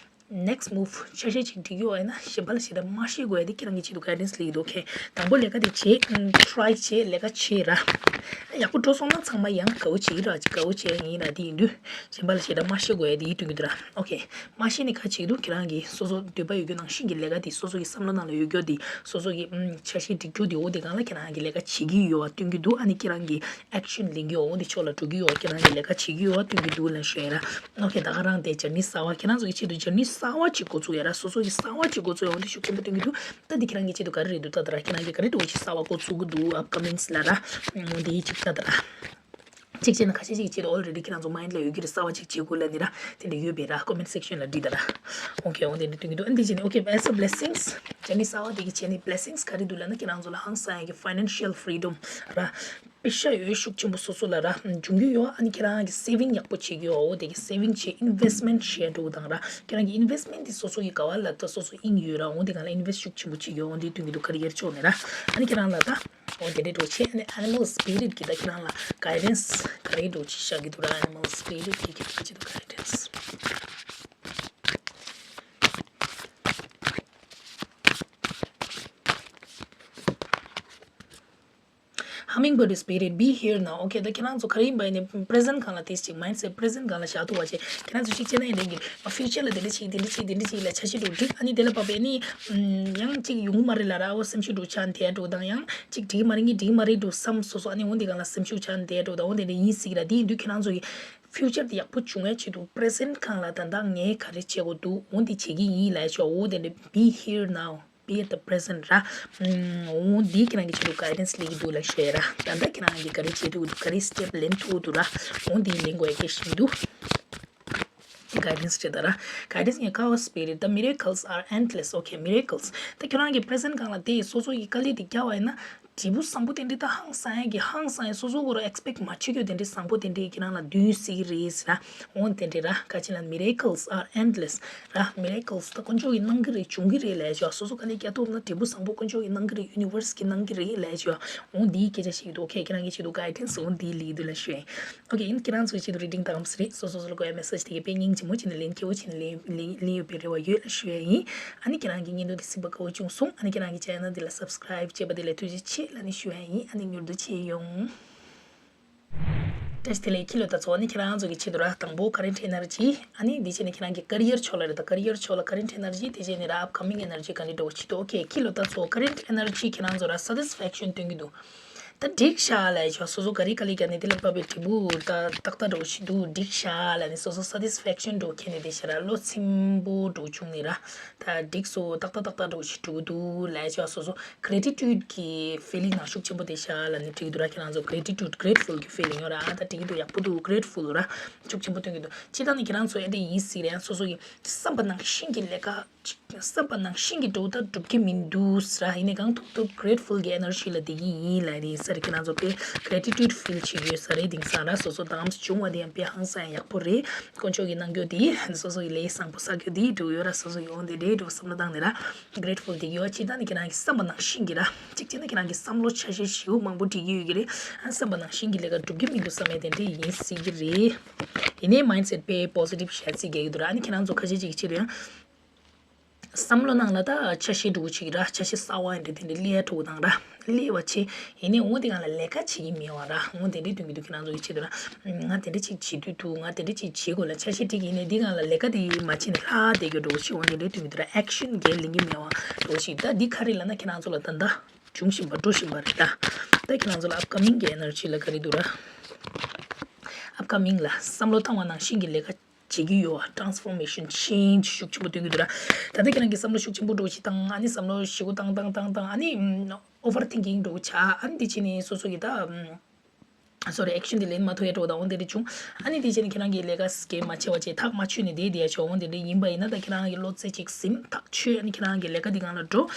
next move་འཆར་གཞི་ཅིག་སྒྲིག་ཡོད་ཡིན་ན་གཞན་པ་ལ་ཞེ་དྲག་མ་བཤད་དགོས་ཡ་དེ་ཁྱེད་རང་གི་ཆེད་དུ་guidance་ལ་ཡོད། ཨོ་ཁེ། དང་པོ་ལས་ཀ་དེ་བྱེད། try་བྱེད། ལས་ཀ་བྱེད་ར། ཡག་པོ་འགྲོ་སོང་ན་ཚང་མ་ཡང་དགའ་བོ་བྱེད་ཀྱི་ར་དགའ་བོ་བྱེད་ཡིན་ར། དེ་ཡིན་དུས་གཞན་པ་ལ་ཞེ་དྲག་མ་བཤད་དགོས་ཡ་དེ་ཡིད་སྟོན་གྱི་འདུག་ར། ཨོ་ཁེ། མ་བཤད་ནས་ག་བྱེད་ཀྱི་འདུག་ཁྱེད་རང་གི་སོ་སོ་འདོད་པ་ཡོད་རྒྱུ་ནང་བཞིན་གྱི་ལས་ཀ་དེ་སོ་སོ་གི་བསམ་བློ་ནང་ལ་ཡོད་རྒྱུ་དེ་སོ་སོ་གི་འཆར་གཞི་སྒྲིག་རྒྱུ་དེ་འོ་དེ་སྒང་ལ་ཁྱེད་རང་གི་ལས་ཀ་བྱེད་ཀྱི་ཡོད་པ་སྟོན་གྱི་འདུག་ཨ་ནི་ཁྱེད་རང་གི་action་ལེན་གྱི་ཡོད་འོ་དེ་ཕྱོགས་ལ་འགྲོ་གི་ཡོད་ཁྱེད་རང་གི་ལས་ཀ་བྱེད་ཀྱི་ཡོད་པ་སྟོན་གྱི་འདུག་ལབ་ཞུ་ཡ་ར། ཨོ་ཁེ། ད་ག་རང་དེ་journey་གསར་བ་ཁྱེད་རང་ཚོ་གི་ཆེད་དུ་journey་གསར་བ་ཅིག་འགོ་ཚུགས་ཡ་ར། སོ་སོ་གི་གསར་བ་ཅིག་འགོ་ཚུགས་ཡ་འོ་དེ་ཤུགས་ཆེན་པོ་སྟོན་གྱི་འདུག་ད་འདི་ཁྱེད་རང་གི་ཆེད་དུ་ག་རེ་རེད་འདུག་ད་ད་ར་ཁྱེད་རང་གི་ག་རེ་འགྲོ་ཅིག་གསར་བ་འགོ་ཚུགས་གི་འདུག upcomings་ལ་ར། འོ་དེ་ཅིག་ད་ད་ར། གཅིག་བྱས་ན་ཁ་ཤས་ཅིག་ཆེད་དུ་already་ཁྱེད་རང་ཚོ་mind་ལ་ཡོད་ཀྱི་རེད། གསར་བ་ཅིག་བྱེད་དགོས་ལབ་ནི་ར། དེ་འདྲ་ཡོད་པས་ར། comment section་ལ་འབྲི་ད་ར། ཨོ་ཁེ། འོ་དེ་འདྲ་སྟོན་གྱི་འདུག་ཨ་འདི་བྱས་ནས་ཨོ་ཁེ། as a blessings journey་གསར་བ་དེ་གི་བྱས་ནས་blessings་ག་རེ་འདུག་ལབ་ན་ཁྱེད་རང་ཚོ་ལ་ཧང་སང་ཡ་གི་financial freedom་ར། པེ་ཤ་ཡོད་ཤུགས་ཆེན་པོ་སོ་སོ་ལ་ར་འབྱུང་གི་ཡོད། ཨ་ནི་ཁྱེད་རང་གི་saving་ཡག་པོ་བྱེད་ཀྱི་ཡོད། འོ་དེ་གི་saving་བྱེད། investment་བྱེད་འགྲོ་དང་ར། ཁྱེད་རང་གི་investment་དེ་སོ་སོ་གི་ག་བ་ལ་ད་སོ་སོ་དབྱིངས་ཡོད་ར། འོ་དེ་ག་ལ་invest་ཤུགས་ཆེན་པོ་བྱེད་ཀྱི་ཡོད། འོ་དེ་སྟོན་གྱི་འདུག career་ཕྱོགས་ནས་ར། ཨ་ནི་ཁྱེད་རང་ལ་ད་འོ་དེ་འདྲ་འགྲོ་བྱེད། ཨ་ནི་animal spirit་གི་ད་ཁྱེད་རང་ལ་guidance་ག་རེ་འགྲོ་བྱེད་བཞག་གི་འདུག་ར། animal spirit་གི་ཁྱེད་རང་གི་ཆེད་དུ་guidance། Hummingbird spirit, be here now. ཨོ་ཁེ། ད་ཁྱེད་རང་ཚོ་ག་རེ་ཡིན་པ་ཡིན་ནའི་present་སྒང་ལ་དེ་ཅིག་mindset present་སྒང་ལ་བཞག་ཐུབ་པ་བྱེད། ཁྱེད་རང་ཚོ་ཅིག་བྱས་ན་ཡིན་ནའི་གི་future་ལ་དེ་འདྲ་ཅིག་དེ་འདྲ་ཅིག་དེ་འདྲ་ཅིག་ལ་འཆར་གཞི་འདྲ་བསྒྲིགས། ཨ་ནི་དེ་ལ་བབས་པས་ནི་ཡང་ཅིག་ཡོང་གི་མ་རེད་ལབ་ར། ཨོ་སེམས་ཤུགས་འདྲ་ཆག་དེ་འདྲ་དང་ཡང་ཅིག་འགྲིག་གི་མ་རེད། ངས་འགྲིག་གི་མ་རེད་འདྲ་བསམ་སོ་སོ། ཨ་ནི་འོ་འདི་སྒང་ལ་སེམས་ཤུགས་ཆག་དེ་འདྲ་དང་འོ་དེ་འདྲ་ཡིན་སྲིད་ཀྱི་ར། དེ་ཡིན་དུས་ཁྱེད་རང་ཚོ་གི་future་དེ་ཡག་པོ་བྱུང་བའི་ཆེད་དུ་present་སྒང་ལ་ད་ལྟ་ངས་ག་རེ་བྱེད་དགོས་འདུག་འོ་འདི་བྱེད་ཀྱི་ཡིན་ལབ་ཆོག་འོ་དེ་འདྲ་be here now། Be at the present་ར། ཨུམ། འོ་འདི་ཁྱེད་རང་གི་ཆེད་དུ་guidance་ལེན་གྱི་འདུག་ལབ་ཞུ་ཡ་ར། ད་ལྟ་ཁྱེད་རང་གིས་ག་རེ་བྱེད་ཐུབ་ཀྱི་འདུག་ག་རེ་step་ལེན་ཐུབ་ཀྱི་འདུག་ར། འོ་འདི་ལེན་དགོས་ཡ་གལ་ཆེན་པོ་འདུག Guidance་བྱེད་ད་ར། Guidance་ངས་ཀ་བ་spirit། The miracles are endless. Okay, miracles། ད་ཁྱེད་རང་གི་present་སྒང་ལ་དེ་སོ་སོ་ཡི་དཀའ་ལས་དེ་བརྒྱབ་པ་ཡིན་ན། འབྲས་བུ་བཟང་པོ་དེ་འདྲ་ད་ཧང་སང་ཡ་གི་ཧང་སང་ཡ་སོ་སོ་གོ་ར་expect་མ་བྱེད་རྒྱུ་དེ་འདྲ་བཟང་པོ་དེ་འདྲ་ཁྱེད་རང་ལ་འདུན་སྲིད་ཀྱི་རེད་ཟེར་ར། འོ་དེ་འདྲ་ར། ཁ་ཅིག་ལ་miracles are endless་ར། Miracles་ད་དཀོན་མཆོག་གིས་གནང་གི་རེད། བྱུང་གི་རེད་ལབ་ཆོག་སོ་སོ་དཀའ་ལས་རྒྱག་ཐུབ་ན་འབྲས་བུ་བཟང་པོ་དཀོན་མཆོག་གིས་གནང་གི་རེད། universe་གིས་གནང་གི་རེད་ལབ་ཆོག་འོ་འདིའི་སྐད་ཆ་བཤད་ཀྱི་འདུག Okay, ཁྱེད་རང་གི་ཆེད་དུ་guidance་འོ་འདི་ལེན་གྱི་འདུག་ལབ་ཞུ་ཡ་ཡིན། Okay, ཡིན། ཁྱེད་རང་ཚོའི་ཆེད་དུ་reading་དང་རིམ་སྲེལ་རེད། སོ་སོ་སོ་ལ་དགོས་ཡ་message་དེ་གའི་དཔེ་སྙིང་རྗེ་མོ་བྱས་ནས་ལེན། སྐྱིད་པོ་བྱས་ནས་ལེན་ལེན་ལེན་ཡོད་པའི་རེ་བ་ཡོད་ལ་ཞུ་ཡ་ཡིན། ཨ་ནི་ཁྱེད་རང་གི་བརྙན་ཐུང་དེ་གཟིགས་པ་དགའ་པོ་བྱུང་སོང་། ཨ་ནི་ཁྱེད་རང་གི་channel་འདི་ལ་subscribe་བྱས་པ་དེ་ལ་ཐུགས་རྗེ་ཆེ་ལབ་ནས་ཞུ་ཡ་ཡིན། ཨ་ནི་མྱུར་དུ་མཇལ་ཡོང་། བཀྲ་ཤིས་བདེ་ལེགས། ཁྱི་ལོ་ད་ཚོ། ཨ་ནི་ཁྱེད་རང་ཚོ་གི་ཆེད་དུ་ར་དང་པོ་current energy། ཨ་ནི་འདི་བྱས་ནས་ཁྱེད་རང་གི་career་ཕྱོགས་ལ་རེད། ད་career་ཕྱོགས་ལ་current energy། དེ་བྱས་ནས་ར་upcoming energy་ག་འདྲ་འགྲོ་བ་ཆེད་དུ། Okay, ཁྱི་ལོ་ད་ཚོ། Current energy་ཁྱེད་རང་ཚོ་ར་satisfaction་སྟོན་གྱི་འདུག་ད་འགྲིག་ཤག་ལབ་ཆོག་སོ་སོ་ག་རེ་དཀའ་ལས་བརྒྱབ་ནས་དེ་ལ་བབས་པའི་འབྲས་བུ་ད་ཏག་ཏག་འགྲོ་ཞིག་འདུག་འགྲིག་ཤག་ལབ་ནས་སོ་སོ་satisfaction་འགྲོ་ཁྱེར་ནས་དེ་ཤ་ར་བློ་ཚིམ་པོ་འགྲོ་བྱུང་ནས་ར། ད་འགྲིག་སོ། ཏག་ཏག་ཏག་ཏག་འགྲོ་ཞིག་འགྲོ་གི་འདུག་ལབ་ཆོག་སོ་སོ་gratitude་གི་feeling་ནང་ཤུགས་ཆེན་པོ་དེ་ཤ་ལབ་ནས་འགྲིག་འདུག་ར། ཁྱེད་རང་ཚོ་gratitude grateful་གི་feeling་ཡོད་ར། ཨ་ད་འགྲིག་གི་འདུག་ཡག་པོ་འདུག grateful་ར། ཤུགས་ཆེན་པོ་སྟོན་གྱི་འདུག་སྤྱིར་བཏང་ནས་ཁྱེད་རང་ཚོ་ཨེ་འདྲ་ཡིན་སྲིད་རེད། སོ་སོ་གི་བསམ་པ་ནང་བཞིན་གྱི་ལས་ཀ་བསམ་པ་ནང་བཞིན་གྱི་འགྲོ་ད་འགྲུབ་ཀྱི་མི་འདུག་ཟེར། ཡིན་ནའི་གང་ཐུབ་ཐུབ་grateful་གྱི་energy་ལ་བསྡད་ཀྱི་ཡིན་ལབ་ནས་ཟེར། ཁྱེད་རང་ཚོ་དཔེ་gratitude feel་བྱེད་ཀྱི་ཡོད་ས་རེད། དེང་སང་ར་སོ་སོ་དང་བྱུང་བ་དེ་ཡང་དཔེ་ཧང་སང་ཡག་པོ་རེད། དཀོན་མཆོག་གིས་གནང་རྒྱུ་དེ་སོ་སོ་གི་ལས་བཟང་པོ་བསགས་རྒྱུ་དེ་འགྲོ་ཡོད་ར། སོ་སོ་གི་འོང་དེ་འདྲའི་འགྲོ་བསམ་བློ་བཏང་ནས་ར་grateful་བསྡད་ཀྱི་ཡོད། ཅི་ད་ནི་ཁྱེད་རང་གི་བསམ་པ་ནང་བཞིན་གྱི་ར་གཅིག་བྱས་ན་ཁྱེད་རང་གི་བསམ་བློ་འཆར་གཞི་ཞེ་པོ་མང་པོ་བྲིས་ཀྱི་ཡོད་ཀྱི་རེད། ཨ་བསམ་པ་ནང་བཞིན་གྱི་ལས་ཀ་འགྲུབ་ཀྱི་མི་འདུག་བསམ་ཡས་དེ་འདྲ་ཡིན་སྲིད་ཀྱི་རེད། ཡིན་ནའི་mindset་དཔེ་positive་བྱས་ཚིག་རྒྱག་གི་འདུག་ར། ཨ་ནི་ཁྱེད་རང་ཚོ་ཁ་ཤས་ཅིག་ཕྱིར་ཡང་བསམ་བློ་ནང་ལ་ད་འཆར་གཞི་འདྲ་བོ་ཅིག་ར། འཆར་གཞི་གསར་བ་འདྲ་དེ་འདྲ་སླེབས་འགྲོ་དང་ར། སླེབས་པ་ཆེ། ཡིན་ནའི་འོ་དེ་སྒང་ལ་ལས་ཀ་བྱེད་ཀྱི་མེད་པ་ར། འོ་དེ་འདྲའི་སྟོན་གྱི་འདུག་ཁྱེད་རང་ཚོ་གི་ཆེད་དུ་ར། ང་དེ་འདྲ་ཅིག་བྱེད་དུས་འདུག་ང་དེ་འདྲ་ཅིག་བྱེད་དགོས་ལ་འཆར་གཞི་སྒྲིག་གི་ཡིན་ནའི་དེ་སྒང་ལ་ལས་ཀ་དེ་མ་བྱས་ནས་ལྷག་བསྡད་རྒྱུ་འདྲ་བོ་ཅིག་འོ་དེ་འདྲའི་སྟོན་གྱི་འདུག་ར། action་རྒྱག་ལེན་གྱི་མེད་པ་འདྲ་བོ་ཅིག་ད་འདི་ག་རེ་ལབ་ན་ཁྱེད་རང་ཚོ་ལ་ད་ལྟ་འབྱུང་བཞིན་པ་འགྲོ་བཞིན་པ་རེད་ད། ད་ཁྱེད་རང་ཚོ་ལ་upcoming་གི་energy་ལ་ག་རེ་འདུག་ར། upcoming་ལ་བསམ་བློ་བཏང་བ་ནང་བཞིན་གྱི་ལས་ཀ་བྱེད་ཀྱི་ཡོད་པ། transformation change་ཤུགས་ཆེན་པོ་སྟོན་གྱི་འདུག་ར། ད་ལྟ་ཁྱེད་རང་གིས་བསམ་བློ་ཤུགས་ཆེན་པོ་འདྲ་བོ་ཞིག་བཏང་། ཨ་ནི་བསམ་བློ་ཞེ་པོ་བཏང་བཏང་བཏང་བཏང་ཨ་ནི་ཨམ་overthinking་འདྲ་བོ་བྱས། ཨ་ནི་དེ་བྱས་ནས་སོ་སོ་གི་ད་ཨམ་sorry action་དེ་ལེན་མ་ཐུབ་ཡ་འདྲ་བོ་དང་འོ་དེ་འདྲ་བྱུང་། ཨ་ནི་དེ་བྱས་ནས་ཁྱེད་རང་གིས་ལས་ཀ་གལ་མ་ཆེ་བ་བྱས་ཐག་མ་ཆོད་ནས་བསྡད་བསྡད་ཡ་བྱས། འོ་དེ་འདྲ་ཡིན་པ་ཡིན་ན་ད་ཁྱེད་རང་གིས་བློ་རྩེ་གཅིག་ཟིན། ཐག་ཆོད། ཨ་ནི་ཁྱེད་རང་གི་ལས་ཀ་འདི་སྒང་ལ་འགྲོ།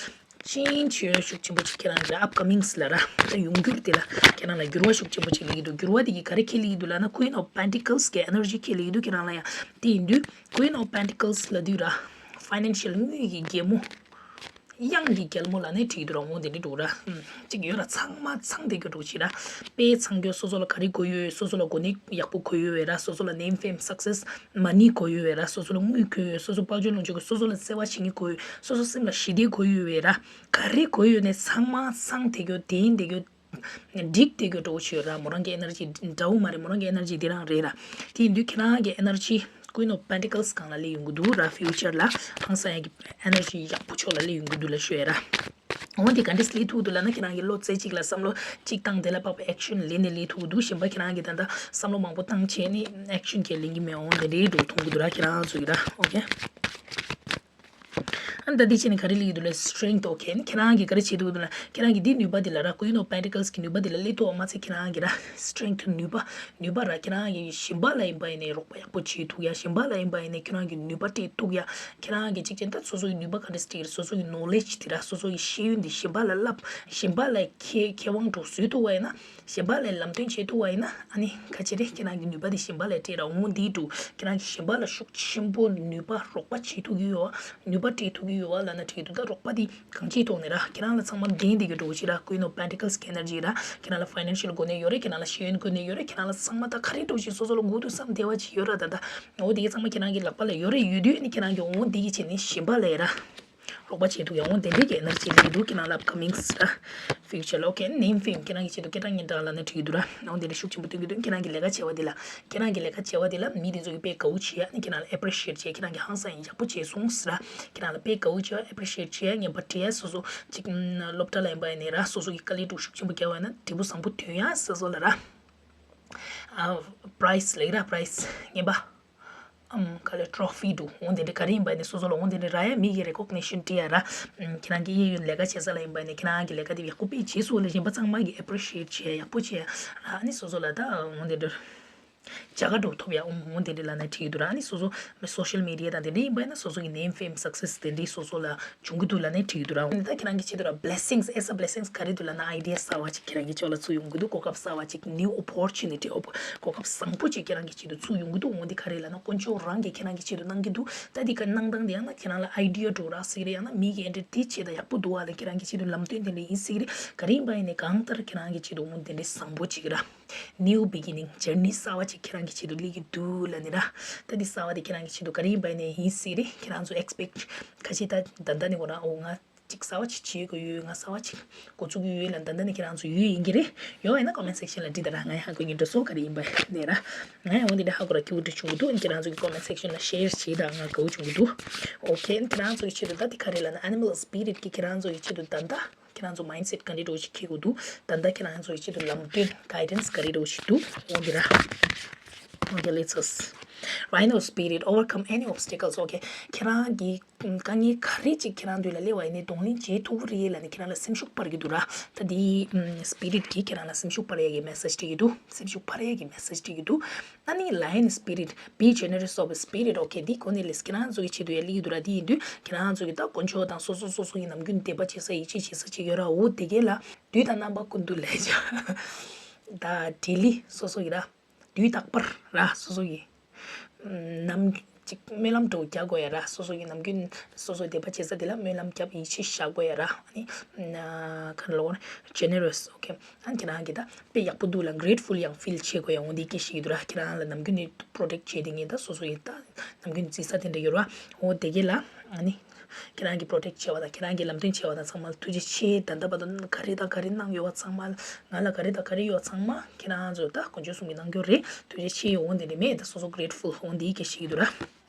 change་ཡོད་ཤུགས་ཆེན་པོ་ཅིག་ཁྱེད་རང་གི་upcomings་ལ་ར་ད་ཡོང་འགྱུར་དེ་ལ་ཁྱེད་རང་ལ་འགྱུར་བ་ཤུགས་ཆེན་པོ་ཅིག་སླེབས་ཀྱི་འདུག་འགྱུར་བ་དེ་གིས་ག་རེ་ཁས་ལེན་གྱི་འདུག་ལབ་ན་Queen of Pentacles་གི་energy་ཁས་ལེན་གྱི་འདུག་ཁྱེད་རང་ལ་ཡང་དེ་ཡིན་དུས་Queen of Pentacles་ལབ་དུས་ར་financial་དངུལ་གྱི་རྒྱལ་མོ། གཡང་གི་རྒྱལ་མོ་ལབ་ནའི་འགྲིག་གི་འདུག་ར། འོ་དེ་འདྲ་འདུག་ར། ཨུམ། གཅིག་ཡོད་ར་ཚང་མ་ཚང་བསྡད་རྒྱུ་འདྲ་བོ་ཅིག་ར། དཔེ་ཚང་རྒྱུ་སོ་སོ་ལ་ག་རེ་དགོས་ཡོད། སོ་སོ་ལ་གོ་གནས་ཡག་པོ་དགོས་ཡོད་ར། སོ་སོ་ལ་name fame success money་དགོས་ཡོད་ར། སོ་སོ་ལ་དངུལ་དགོས་ཡོད། སོ་སོ་དཔལ་འབྱོར་ལོངས་སྤྱོད་དགོས། སོ་སོ་ལ་བརྩེ་བ་བྱེད་མཁན་དགོས་ཡོད། སོ་སོ་སེམས་ལ་ཞི་བདེ་དགོས་ཡོད་ར། ག་རེ་དགོས་ཡོད་ནའི་ཚང་མ་ཚང་བསྡད་རྒྱུ་ལྡན་བསྡད་རྒྱུ། འགྲིག་བསྡད་རྒྱུ་འདྲ་བོ་ཅིག་ཡོད་ར། མོ་རང་གི་energy་འདྲ་བོ་མ་རེད། མོ་རང་གི་energy་འདི་རང་རེད་ར། དེ་ཡིན་དུས་ཁྱེད་རང་གི་energy་Queen of Pentacles་སྒང་ལ་སླེབས་ཡོང་གི་འདུག་ར། future་ལ་ཧང་སང་ཡག་གི་energy་ཡག་པོ་ཕྱོགས་ལ་སླེབས་ཡོང་གི་འདུག་ལབ་ཞུ་ཡ་ར། འོ་འདི་ག་འདྲས་སླེབས་ཐུབ་འདུག་ལབ་ན་ཁྱེད་རང་གི་བློ་རྩེ་གཅིག་ལ་བསམ་བློ་གཅིག་བཏང་དེ་ལ་དཔག་པའི་action་ལེན་ནས་སླེབས་ཐུབ་འདུག་གཞན་པ་ཁྱེད་རང་གི་ད་ལྟ་བསམ་བློ་མང་པོ་བཏང་བྱས་ནས་action་གང་ལེན་གྱི་མེད། འོ་འདི་འདྲའི་འགྲོ་མཐོང་གི་འདུག་ར། ཁྱེད་རང་ཚོ་གི་ར། okay། ཨ་ནི་ད་འདི་བྱས་ནས་ག་རེ་སླེབས་ཀྱི་འདུག་ལབ་strength། okay། ཨ་ནི་ཁྱེད་རང་གིས་ག་རེ་བྱེད་ཐུབ་འདུག་ལབ་ན་ཁྱེད་རང་གི་འདི་ནུས་པ་འདི་ལ་ར། Queen of Pentacles་གི་ནུས་པ་འདི་ལ་སླེབས་ཐུབ་པ་མ་ཚད་ཁྱེད་རང་གི་ར་strength་ནུས་པ། ནུས་པ་ར་ཁྱེད་རང་གི་གཞན་པ་ལ་ཡིན་པ་ཡིན་ནའི་རོགས་པ་ཡག་པོ་བྱེད་ཐུབ་ཡ། གཞན་པ་ལ་ཡིན་པ་ཡིན་ནའི་ཁྱེད་རང་གི་ནུས་པ་སྤྲད་ཐུབ་ཡ། ཁྱེད་རང་གི་གཅིག་ཅན་ད་སོ་སོ་གི་ནུས་པ་ག་འདྲ་སྤྲད་ཀྱི་རེད། སོ་སོ་གི་knowledge་འདི་ར་སོ་སོ་གི་ཤེས་ཡོན་འདི་གཞན་པ་ལ་བསླབ། གཞན་པ་ལ་མཁས་མཁས་དབང་འདྲ་བོ་བཟོ་ཐུབ་པ་ཡིན་ན། གཞན་པ་ལ་ལམ་སྟོན་བྱེད་ཐུབ་པ་ཡིན་ན་ཨ་ནི་ག་ཅི་རེད། ཁྱེད་རང་གི་ནུས་པ་དེ་གཞན་པ་ལ་སྤྲད་ར། འོ་འདི་འདྲ་ཁྱེད་རང་གིས་གཞན་པ་ལ་ཤུགས་ཆེན་པོ་ནུས་པ་རོགས་པ་བྱེད་ཐུབ་ཀྱི་ཡོད། ནུས་པ་སྤྲད་ཐུབ་ཀྱི་ཡོད་ལབ་ན་འགྲིག་འདུག་ད་རོགས་པ་དེ་གང་ཅིའི་ཐོག་ནས་ར་ཁྱེད་རང་ལ་ཚང་མ་ལྡན་བསྡད་རྒྱུ་འདྲ་བོ་ཞིག་ར། Queen of Pentacles་གི་energy་ར། ཁྱེད་རང་ལ་financial་གོ་གནས་ཡོད་རེད། ཁྱེད་རང་ལ་ཤེས་ཡོན་གོ་གནས་ཡོད་རེད། ཁྱེད་རང་ལ་ཚང་མ་ད་ག་རེ་འདྲ་བོ་ཞིག་སོ་སོ་ལ་དགོས་འདུག་བསམ་བསྡད་པ་ཅིག་ཡོད་ར། ད་ད་འོ་དེ་གི་ཚང་མ་ཁྱེད་རང་གི་ལག་པ་ལ་ཡོད་རེད། ཡོད་དུས་ཨ་ནི་ཁྱེད་རང་གིས་འོ་འདི་གི་བྱས་ནས་གཞན་པ་ལ་ཡ་ར། རོགས་པ་བྱེད་ཐུབ་ཡ། འོ་དེ་འདྲའི་གི་energy་སླེབས་འདུག་ཁྱེད་རང་ལ་upcomings་ར། future་ལ། okay། name fame་ཁྱེད་རང་གི་ཆེད་དུ་སྐད་གྲགས་སྙན་གྲགས་ལབ་ན་འགྲིག་གི་འདུག་ར། འོ་དེ་འདྲ་ཤུགས་ཆེན་པོ་སྟོན་གྱི་འདུག་ཁྱེད་རང་གི་ལས་ཀ་བྱེད་པ་འདི་ལ། ཁྱེད་རང་གི་ལས་ཀ་བྱེད་པ་འདི་ལ་མི་དེ་ཚོ་གིས་དཔེ་དགའ་བོ་བྱེད་ཡ། ཨ་ནི་ཁྱེད་རང་ལ་appreciate་བྱེད་ཡ། ཁྱེད་རང་གིས་ཧང་སང་ཡག་པོ་བྱས་སོང་ཟེར་ར། ཁྱེད་རང་ལ་དཔེ་དགའ་བོ་བྱེད་ཡ། appreciate་བྱེད་ཡ། ངན་པ་འབྲི་ཡ། སོ་སོ་ཅིག་ཨམ་སློབ་གྲྭ་ལ་ཡིན་པ་ཡིན་ནའི་ར་སོ་སོ་གི་དཀའ་ལས་འདྲ་བོ་ཤུགས་ཆེན་པོ་རྒྱག་པ་ཡིན་ན་འབྲས་བུ་བཟང་པོ་ཐོན་ཡ། སོ་སོ་ལ་ར་ཨ་prize་ལབ་ཀྱི་ར། prize་ངན་པ། ཨམ་ག་ལེ་trophy་འདྲ་བོ་འོ་དེ་འདྲ་ག་རེ་ཡིན་པ་ནས་སོ་སོ་ལ་འོ་དེ་འདྲ་རག་ཡ། མི་གིས་recognition་སྤྲད་ཡ་ར། ཨམ་ཁྱེད་རང་གི་གཡས་གཡོན་ལས་ཀ་བྱེད་ས་ལ་ཡིན་པ་ནས་ཁྱེད་རང་གི་ལས་ཀ་དེ་ཡག་པོ་དཔེ་བྱས་སོང་ལབ་གཞན་པ་ཚང་མ་གིས་appreciate་བྱེད་ཡ། ཡག་པོ་བྱེད་ཡ་ར། ཨ་ནི་སོ་སོ་ལ་ད་འོ་དེ་འདྲ་བྱ་དགའ་འདྲ་བོ་ཐོབ་ཡ། འོ་འོ་དེ་འདྲ་ལབ་ན་འགྲིག་གི་འདུག་ར། ཨ་ནི་སོ་སོ་social media་དང་དེ་འདྲ་ཡིན་པ་ཡིན་ན་སོ་སོ་གི་name fame success་དེ་འདྲའི་སོ་སོ་ལ་བྱུང་གི་འདུག་ལབ་ནའི་འགྲིག་གི་འདུག་ར། འོ་ད་ཁྱེད་རང་གི་ཆེད་དུ་ར་blessings། as a blessings་ག་རེ་འདུག་ལབ་ན་idea་གསར་བ་ཅིག་ཁྱེད་རང་གི་ཕྱོགས་ལ་ཚུར་ཡོང་གི་འདུག་གོ་སྐབས་གསར་བ་ཅིག new opportunity། གོ་སྐབས་བཟང་པོ་ཅིག་ཁྱེད་རང་གི་ཆེད་དུ་ཚུར་ཡོང་གི་འདུག་འོ་འདི་ག་རེ་ལབ་ན་དཀོན་མཆོག་རང་གིས་ཁྱེད་རང་གི་ཆེད་དུ་གནང་གི་འདུག་ད་འདི་ག་གནང་སྟངས་དེ་ཡང་ན་ཁྱེད་རང་ལ་idea་འདྲ་བོ་རག་སྲིད་ཀྱི་རེད། ཡང་ན་མི་གིས་འདི་འདྲ་འདི་བྱེད་ད་ཡག་པོ་འདུག་ཨ་ལབ་ཁྱེད་རང་གི་ཆེད་དུ་ལམ་སྟོན་དེ་འདྲ་ཡིན་སྲིད་ཀྱི་རེད། ག་རེ་ཡིན་པ་ཡིན་ནའི་གང་ལྟར་ཁྱེད་རང་གི་ཆེད་དུ་འོ་འདི་འདྲ་བཟང་པོ་ཅིག་ར། new beginning journey་གསར་བ་ཅིག་ཁྱེད་རང་གི་ཆེད་དུ་སླེབས་ཀྱི་འདུག་ལབ་ནི་ར། ད་འདི་གསར་བ་དེ་ཁྱེད་རང་གི་ཆེད་དུ་ག་རེ་ཡིན་པ་ཡིན་ནའི་ཡིན་སྲིད་རེད། ཁྱེད་རང་ཚོ་expect་ཁ་ཤས་ད་ད་ལྟ་ནས་འོ་རང་འོ་ང་ཅིག་གསར་བ་ཅིག་བྱེད་དགོས་ཡོད། ང་གསར་བ་ཅིག་འགོ་ཚུགས་ཀྱི་ཡོད་ལབ་ད་ལྟ་ནས་ཁྱེད་རང་ཚོ་ཡོད་ཡིན་གྱི་རེད། ཡོད་ཡིན་ན་comment section་ལ་འབྲི་དང་ར། ང་ཡང་ཧ་གོ་ཡིན་འགྲོ་སོ་ག་རེ་ཡིན་པ་ནས་ར། ང་ཡང་འོ་འདི་འདྲ་ཧ་གོ་ར་སྐྱིད་པོ་འདྲ་བྱུང་གི་འདུག་ཁྱེད་རང་ཚོ་གི་comment section་ལ་share་བྱེད་དང་ང་དགའ་བོ་བྱུང་གི་འདུག okay། ཁྱེད་རང་ཚོ་གི་ཆེད་དུ་ད་འདི་ག་རེ་ལབ་ན་animal spirit་གི་ཁྱེད་རང་ཚོ་གི་ཆེད་དུ་ད་ལྟ། ཁྱེད་རང་ཚོ་mindset་ག་འདྲ་འདྲ་བོ་ཞིག་འཁྱེར་དགོས་འདུག་ད་ལྟ་ཁྱེད་རང་ཚོ་ཡི་ཆེད་དུ་ལམ་སྟོན་guidance་ག་རེ་འདྲ་བོ་ཞིག་འདུག་འོ་འདི་ར། Okay, let's us. Rhino spirit, overcome any obstacles. Okay, ཁྱེད་རང་གི་དཀའ་ངལ་ག་རེ་ཅིག་ཁྱེད་རང་མདུན་ལ་སླེབས་པ་ཡིན་ནའི་གདོང་ལེན་བྱེད་ཐུབ་ཀྱི་རེད་ལབ་ནས་ཁྱེད་རང་ལ་སེམས་ཤུགས་སྤར་གྱི་འདུག་ར། ད་འདི་spirit གིས་ཁྱེད་རང་ལ་སེམས་ཤུགས་སྤར་ཡ་གི་message སྤྲད་ཀྱི་འདུག་སེམས་ཤུགས་འཕར་ཡ་གི་message སྤྲད་ཀྱི་འདུག་ཨ་ནི་lion spirit, be generous of spirit. Okay, འདི་གོ་ནས་ལས་ཁྱེད་རང་ཚོ་གི་ཆེད་དུ་ཡ་སླེབས་ཀྱི་འདུག་ར། འདི་ཡིན་དུས་ཁྱེད་རང་ཚོ་གི་ད་དཀོན་མཆོག་དང་སོ་སོ་སོ་སོ་ཡི་ནམ་རྒྱུན་དད་པ་བྱེད་ས་ཡིད་ཆེས་བྱེད་ས་ཅིག་ཡོད་ར། འོ་དེ་གས་ལ་དུས་དང་རྣམ་པ་ཀུན་ཏུ་ལས་བྱ་ད་daily སོ་སོ་ཡི་ར། དུས་རྟག་པར་ར་སོ་སོ་ཡི་ནམ་ཅིག་སྨོན་ལམ་འདྲ་བོ་རྒྱག་དགོས་ཡ་ར། སོ་སོ་ཡི་ནམ་རྒྱུན་སོ་སོའི་དད་པ་བྱེད་ས་དེ་ལ་སྨོན་ལམ་རྒྱབ་ཡིད་ཆེས་བཞག་དགོས་ཡ་ར། ཨ་ནི་ན་ག་ལོ་generous. Okay, ཨ་ནི་ཁྱེད་རང་གི་ད་དཔེ་ཡག་པོ་འདུག་ལ་grateful ཡང་feel བྱེད་དགོས་ཡ། འོ་འདི་སྐད་ཤེས་ཀྱི་འདུག་ར། ཁྱེད་རང་ལ་ནམ་རྒྱུན་ནས་protect བྱེད་དེ་ངས་ད་སོ་སོ་ཡི་ད་ནམ་རྒྱུན་རྩིས་ས་དེ་འདྲ་ཡོད་ར། འོ་དེ་གས་ལ་ཨ་ནི་ཁྱེད་རང་གི་protect བྱས་པ་དང་ཁྱེད་རང་གི་ལམ་སྟོན་བྱས་པ་དང་ཚང་མ་ལ་ཐུགས་རྗེ་ཆེ། ད་ལྟ་བར་དུ་ག་རེ་དང་ག་རེ་གནང་ཡོད་པ་ཚང་མ་ང་ལ་ག་རེ་དང་ག་རེ་ཡོད་པ་ཚང་མ་ཁྱེད་རང་ཚོ་ད་དཀོན་མཆོག་གསུམ་གྱིས་གནང་རྒྱུ་རེད། ཐུགས་རྗེ་ཆེ། འོ་འདི་འདྲ་མེད་ད་སོ་སོ་grateful འོ་འདི་སྐད་ཤེས་ཀྱི་འདུག་ར།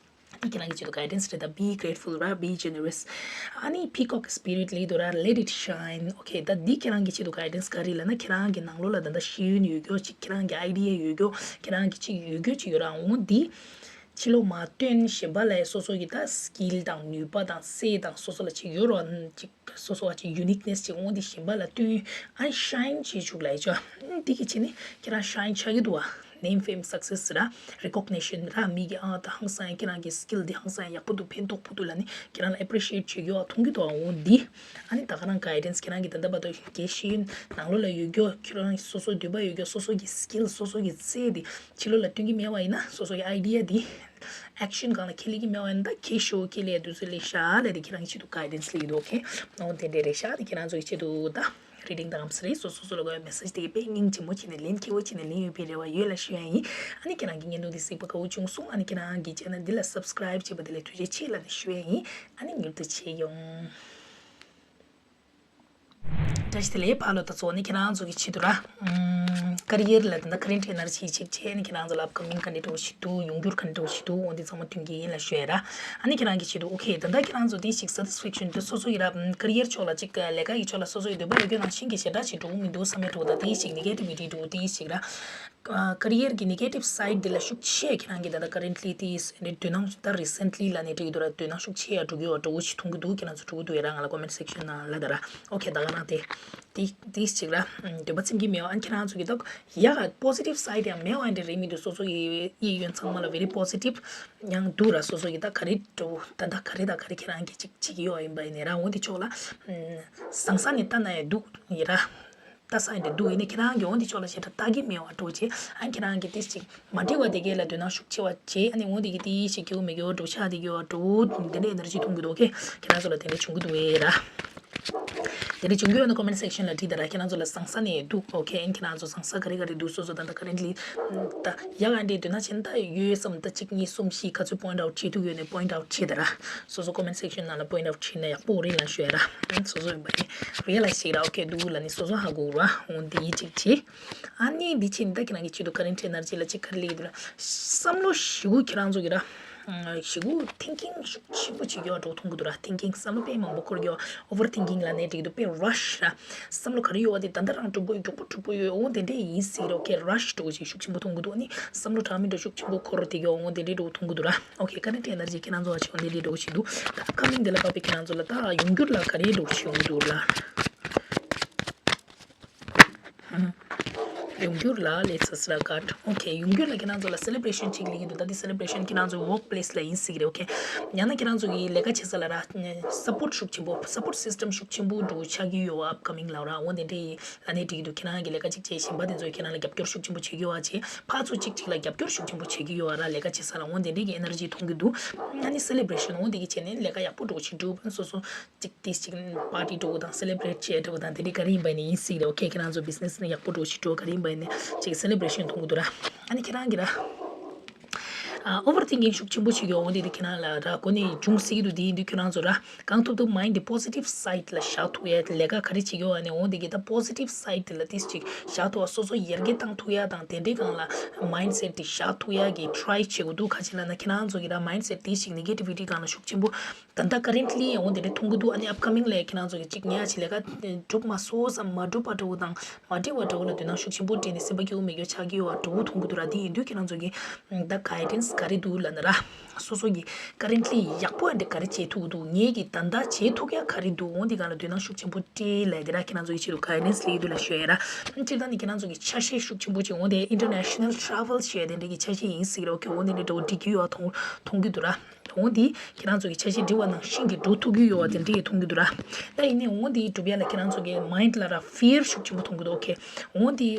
ཨ་ནི་ཁྱེད་རང་གི་ཆེད་དུ་guidance རེད། ད་be grateful ར། Be generous. ཨ་ནི་peacock spirit ལབ་འདུག་ར། Let it shine. Okay, ད་འདི་ཁྱེད་རང་གི་ཆེད་དུ་guidance ག་རེ་ལབ་ན་ཁྱེད་རང་གི་ནང་ལོགས་ལ་ད་ལྟ་ཤེས་ཡོན་ཡོད་རྒྱུ་ཅིག་ཁྱེད་རང་གི་idea ཡོད་རྒྱུ་ཁྱེད་རང་གི་ཅིག་ཡོད་རྒྱུ་ཅིག་ཡོད་ར། འོ་འདི་ཕྱི་ལོགས་མ་སྟོན་གཞན་པ་ལ་སོ་སོ་གི་ད་skill དང་ནུས་པ་དང་སྲས་དང་སོ་སོ་ལ་ཅིག་ཡོད་ར་ཅིག་སོ་སོ་བ་ཅིག་uniqueness ཅིག་འོ་འདི་གཞན་པ་ལ་སྟོན། ཨ་ནི་shine བྱེད་བཅུག་ལབ་ཡ་ཅོ། འདི་གི་ཆེད་ནི་ཁྱེད་རང་shine ཆགས་ཀྱི་འདུག་བ། Name, fame, success ར། Recognition ར། མི་གི་ཨ་ད་ཧང་སང་ཡ་ཁྱེད་རང་གི་skill འདི་ཧང་སང་ཡ་ཡག་པོ་འདུག་ཕན་ཐོགས་པོ་འདུག་ལབ་ནི་ཁྱེད་རང་ལ་appreciate བྱེད་རྒྱུ་བ་མཐོང་གི་འདུག་བ། འོ་འདི་ཨ་ནི་ད་ག་རང་guidance ཁྱེད་རང་གི་ད་ལྟ་བར་དུ་དགེ་ཤེས་ནང་ལོགས་ལ་ཡོད་རྒྱུ་ཁྱེད་རང་སོ་སོའི་འདོད་པ་ཡོད་རྒྱུ་སོ་སོ་གི་skill སོ་སོ་གི་རྩལ་འདི་ཕྱི་ལོགས་ལ་སྟོན་གྱི་མེད་པ་ཡིན་ན་སོ་སོ་གི་idea འདི་action སྒང་ལ་ཁས་ལེན་གྱི་མེད་པ་ཡིན་ན་ད་ཁྱེད་ཤོག་ཁས་ལེན་དུས་ཚོད་ལས་ཤ་ལས་དེ་ཁྱེད་རང་གི་ཆེད་དུ་guidance ལས་ཡོད་འདུག okay འོ་དེ་འདྲས་རེད་ཤག་དེ་ཁྱེད་རང་ཚོ་གི་ཆེད་དུ་ད་reading དང་རམ་སི་རེད། སོ་སོ་སོ་ལ་དགོས་པའི་message དེ་དཔེ་སྙིང་རྗེ་མོ་བྱས་ནས་ལན་སྐྱིད་པོ་བྱས་ནས་ལན་ཡོད་པའི་རེ་བ་ཡོད་ལ་ཞུ་ཡ་ཡིན། ཨ་ནི་ཁྱེད་རང་གི་བརྙན་ཐུང་འདི་གཟིགས་པ་དགའ་བོ་བྱུང་སོང་། ཨ་ནི་ཁྱེད་རང་གི་channel འདི་ལ་subscribe བྱས་པ་དེ་ལ་ཐུགས་རྗེ་ཆེ་ལབ་ནས་ཞུ་ཡ་ཡིན། ཨ་ནི་མྱུར་དུ་མཇལ་ཡོང་། བཀྲ་ཤིས་བདེ་ལེགས། ཕ་ལོ་ད་ཚོ་ནི་ཁྱེད་རང་ཚོ་གི་ཆེད་དུ་ར། ཨམ། career ལ་ད་ལྟ་current energy ཞིག་བྱས་ནས་ཁྱེད་རང་ཚོ་ལ་upcoming ག་འདྲ་འགྲོ་བཞིན་འདུག་ཡོང་འགྱུར་ག་འདྲ་འགྲོ་བཞིན་འདུག་འོ་འདི་ཚང་མ་སྟོན་གྱི་ཡིན་ལ་ཞུ་ཡ་ར། ཨ་ནི་ཁྱེད་རང་གི་ཆེད་དུ་okay ད་ལྟ་ཁྱེད་རང་ཚོ་དེ་ཞིག་satisfaction དེ་སོ་སོ་ཡི་ར། ཨམ། career ཕྱོགས་ལ་ཅིག་ལས་ཀ་ཡི་ཕྱོགས་ལ་སོ་སོ་ཡི་འདོད་པ་ཡོད་རྒྱུ་ནང་བཞིན་གྱི་ཞེ་དྲག་ཞིག་འགྲོ་གི་མི་འདུག་བསམ་ཡ་འགྲོ་ད་དེ་ཞིག་negativity འགྲོ་དེ་ཞིག་ར། career གི་negative side དེ་ལ་ཤུགས་ཆེ་ཁྱེད་རང་གི་ད་ལྟ་currently དེ་འདོད་སྣང་ད་recently ལ་ནས་འགྲིག་གི་འདུག་ར། འདོད་སྣང་ཤུགས་ཆེ་ཡ་འགྲོ་གི་ཡོད་འགྲོ་གི་ཞིག་མཐོང་གི་འདུག་ཁྱེད་རང་ཚོ་འགྲོ་གི་འདུག་ཡ་ར། ང་ལ་comment section ནང་ལ་ད་ར། okay ད་ག་རང་དེ་དེ་དེ་ཞིག་ར། འདོད་པ་ཚིམ་གྱི་མེད་པ། ཨ་ཁྱེད་རང་ཚོ་གི་ད་ཡ་ག་positive side ཡང་མེད་པ་འདྲ་རེད་མི་འདུག་སོ་སོ་ཡི་གཡས་གཡོན་ཚང་མ་ལ་very positive ཡང་འདུག་ར། སོ་སོ་ཡི་ད་ག་རེ་འགྲོ་ད་ད་ག་རེ་ད་ག་རེ་ཁྱེད་རང་གི་ཅིག་ཅིག་ཡོད་ཡིན་པ་ཡིན་ནས་ར། འོ་དེ་ཕྱོགས་ལ་བཟང་ས་ནས་ལྟ་ན་ཡ་འདུག་ཡ་ར། ལྟ་ས་ཡིན་དེ་འདུག་ཡིན་ནའི་ཁྱེད་རང་གི་འོ་འདི་ཕྱོགས་ལ་ཞེ་དྲག་ལྟ་གི་མེད་པ་འགྲོ་བྱས། ཨ་ཁྱེད་རང་གི་ཏིས་ཅིག་མ་འགྲིག་པ་དེ་གས་ལ་འདོད་སྣང་ཤུགས་ཆེ་བ་བྱས། ཨ་ནི་འོ་འདི་གི་ཏིས་ཅིག་སྐྱེ་བོ་མི་སྐྱེ་བོ་འགྲོ་ཆགས་དེ་གི་བ་འགྲོ་འདི་འདྲའི་energy མཐོང་གི་འདུག okay ཁྱེད་རང་ཚོ་ལ་དེ་འདྲ་བྱུང་གི་འདུག་ཨེ་ར། དེ་འདྲ་བྱུང་གི་ཡོད་ན་comment section ལ་བྲིས་དང་ར། ཁྱེད་རང་ཚོ་ལ་བཟང་ས་ནས་འདུག okay ཁྱེད་རང་ཚོ་བཟང་ས་ག་རེ་ག་རེ་འདུག་སོ་སོ་ད་ལྟ་currently ད་ཡག་ག་འདྲའི་འདོད་སྣང་ཆེན་ད་ཡོད་བསམ་ད་གཅིག་གཉིས་གསུམ་བཞི་ག་ཚོད་point out བྱེད་ཐུབ་ཡོད་ནས་point out བྱེད་དང་ར། སོ་སོ་comment section ནང་ལ་point out བྱས་ན་ཡག་པོ་རེད་ལ་ཞུ་ཡ་ར། སོ་སོ་ཡིན་པ་ནི་realize བྱེད་ར། okay འདུག་ལ་ནི་སོ་སོ་ཧ་གོ་ར། འོ་འདི་ཡིན་གཅིག་བྱེད། ཨ་ནི་འདི་ཕྱིན་ད་ཁྱེད་རང་གི་ཆེད་དུ་current energy ལ་གཅིག་ག་རེ་ལབ་ཡོད་ར། བསམ་བློ་ཞེ་པོ་ཁྱེད་རང་ཚོ་གི་ར། ཞེ་པོ་thinking ཤུགས་ཆེན་པོ་བྱེད་རྒྱུ་འགྲོ་མཐོང་གི་འདུག་ར། thinking བསམ་བློ་དཔེ་མང་པོ་འཁོར་རྒྱུ། over thinking ལ་ནས་འགྲིག་འདུག་དཔེ་rush ར། བསམ་བློ་ག་རེ་ཡོད་པ་དེ་ད་ལྟ་རང་འགྲུབ་དགོས་མགྱོགས་པོ་འགྲུབ་དགོས་ཡོད། འོ་དེ་འདྲས་ཡིན་སྲིད་ར། okay rush འགྲོ་ཞིག་ཤུགས་ཆེན་པོ་མཐོང་གི་འདུག་ཨ་ནི་བསམ་བློ་དྲག་མི་འགྲོ་ཤུགས་ཆེན་པོ་འཁོར་དེ་གི་འོ་དེ་འདྲས་འགྲོ་མཐོང་གི་འདུག་ར། okay current energy ཁྱེད་རང་ཚོ་བ་ཆེ་འོ་དེ་འདྲས་འགྲོ་བཞིན་འདུག་ད་upcoming དེ་ལ་བབས་པའི་ཁྱེད་རང་ཚོ་ལ་ད་ཡོང་འགྱུར་ལ་ག་རེ་འགྲོ་ཞིག་ཡོང་གི་འདུག་ལ། ཡོང་འགྱུར་ལ་let's us card okay ཡོང་འགྱུར་ལ་ཁྱེད་རང་ཚོ་ལ་celebration གཅིག་ལེགས་ཀྱི་འདུག་ད་འདི་celebration ཁྱེད་རང་ཚོ་work place ལ་ཡིན་སྲིད་ཀྱི་རེད། okay ཡང་ན་ཁྱེད་རང་ཚོ་གི་ལས་ཀ་བྱེད་ས་ལ་ར་support ཤུགས་ཆེན་པོ་support system ཤུགས་ཆེན་པོ་འགྲོ་ཆགས་ཀྱི་ཡོད། upcoming ལ་ར་འོ་དེ་འདྲས་ཡིན། ལ་ནས་འགྲིག་གི་འདུག་ཁྱེད་རང་གི་ལས་ཀ་གཅིག་བྱས་གཞན་པ་དེ་ཚོས་ཁྱེད་རང་ལ་རྒྱབ་སྐྱོར་ཤུགས་ཆེན་པོ་བྱེད་ཀྱི་ཡོད་པ་བྱས། ཕར་ཚུར་གཅིག་གཅིག་ལ་རྒྱབ་སྐྱོར་ཤུགས་ཆེན་པོ་བྱེད་ཀྱི་ཡོད་པ་ར། ལས་ཀ་བྱེད་ས་ལ་འོ་དེ་འདྲས་ཀྱི་energy མཐོང་གི་འདུག་ཨ་ནི་celebration འོ་དེ་གི་བྱས་ནས་ལས་ཀ་ཡག་པོ་འགྲོ་ཞིག་འགྲུབ་སོ་སོ་གཅིག་དེ་གཅིག་party འགྲོ་དང་celebrate བྱེད་འགྲོ་དང་དེ་འདྲས་ག་རེ་ཡིན་པ་ནས་ཡིན་སྲིད་རེད། okay ཁྱེད་རང་ཚོ་business ནི་ཡག་པོ་འགྲོ་ཞིག་འགྲོ་ག་རེ་ཡིན་པ་ནས་གཅིག་celebration མཐོང་གི་འདུག་ར། ཨ་ནི་ཁྱེད་རང་གི་ར། ཨ་overthinking ཤུགས་ཆེན་པོ་ཞིག་ཡོང་འོང་དེ་དེ་ཁྱེད་རང་ལ་ར་གོ་ནས་འབྱུང་སྲིད་ཀྱི་འདུག་དེ་ཡིན་དུས་ཁྱེད་རང་ཚོ་ར་གང་ཐུབ་ཐུབ་mind དེ་positive side ལ་བཞག་ཐུབ་ཡ། ལས་ཀ་ག་རེ་བྱེད་ཀྱི་ཡོད་ཨ་ནས་འོང་དེ་གི་ད་positive side དེ་ལ་ཏིས་ཅིག་བཞག་ཐུབ་པ། སོ་སོ་ཡར་རྒྱས་བཏང་ཐུབ་ཡ་དང་དེ་འདྲའི་སྒང་ལ་mindset དེ་བཞག་ཐུབ་ཡ་གི་try བྱེད་དགོས་འདུག་ག་ཅི་ལབ་ན་ཁྱེད་རང་ཚོ་གི་ར་mindset དེ་ཞིག་negativity སྒང་ལ་ཤུགས་ཆེན་པོ་ད་ལྟ་currently འོང་དེ་འདྲ་མཐོང་གི་འདུག་ཨ་ནི་upcoming ལ་ཁྱེད་རང་ཚོ་གི་ཅིག་ཉག་ཅིག་ལས་ཀ་འགྲུབ་མ་སོང་བསམ་མ་འགྲུབ་པ་འདྲ་བོ་དང་མ་འགྲིག་པ་འདྲ་བོ་ལ་དོ་སྣང་ཤུགས་ཆེན་པོ་སྤྲད་ནས་སེམས་པ་སྐྱིད་པོ་མེད་རྒྱུ་ཆགས་ཀྱི་ཡོད་པ་འདྲ་བོ་མཐོང་གི་འདུག་ར། དེ་ཡིན་དུས་ཁྱེད་རང་ཚོ་གི་ད་guidance ག་རེ་འདུག་ལབ་ན་ར། སོ་སོ་གི་currently་ཡག་པོ་ཨ་འདྲ་ག་རེ་བྱེད་ཐུབ་འདུག་ངེད་ཀྱི་ད་ལྟ་བྱེད་ཐུབ་ཡ་ག་རེ་འདུག་འོ་འདི་སྒང་ལ་དོ་སྣང་ཤུགས་ཆེན་པོ་སྤྲད་ལབ་དེ་ར། ཁྱེད་རང་ཚོ་གི་ཆེད་དུ་guidance་སླེབས་འདུག་ལབ་ཞུ་ཡ་ར། སྤྱིར་བཏང་ནི་ཁྱེད་རང་ཚོ་གི་ཆ་ཤས་ཤུགས་ཆེན་པོ་ཅིག་འོ་དེ་international travel་བྱས་དེ་འདྲ་གི་ཆ་ཤས་ཡིན་ཟིག་ར། ཨོ་ཁེ། འོ་དེ་འདྲ་འདྲ་བོ་འགྲིག་གི་ཡོད་མཐོང་མཐོང་གི་འདུག་ར། འོ་འདི་ཁྱེད་རང་ཚོ་གི་ཆ་ཤས་འགྲིག་པ་ནང་བཞིན་གྱི་འགྲོ་ཐུབ་ཀྱི་ཡོད་པ་དེ་འདྲ་ཡི་མཐོང་གི་འདུག་ར། ད་ཡིན་ནའི་འོ་འདི་སྒྲུབ་ཡ་ལ་ཁྱེད་རང་ཚོ་གི་mind་ལ་ར་fear་ཤུགས་ཆེན་པོ་མཐོང་གི་འདུག་ཨོ་ཁེ། འོ་འདི་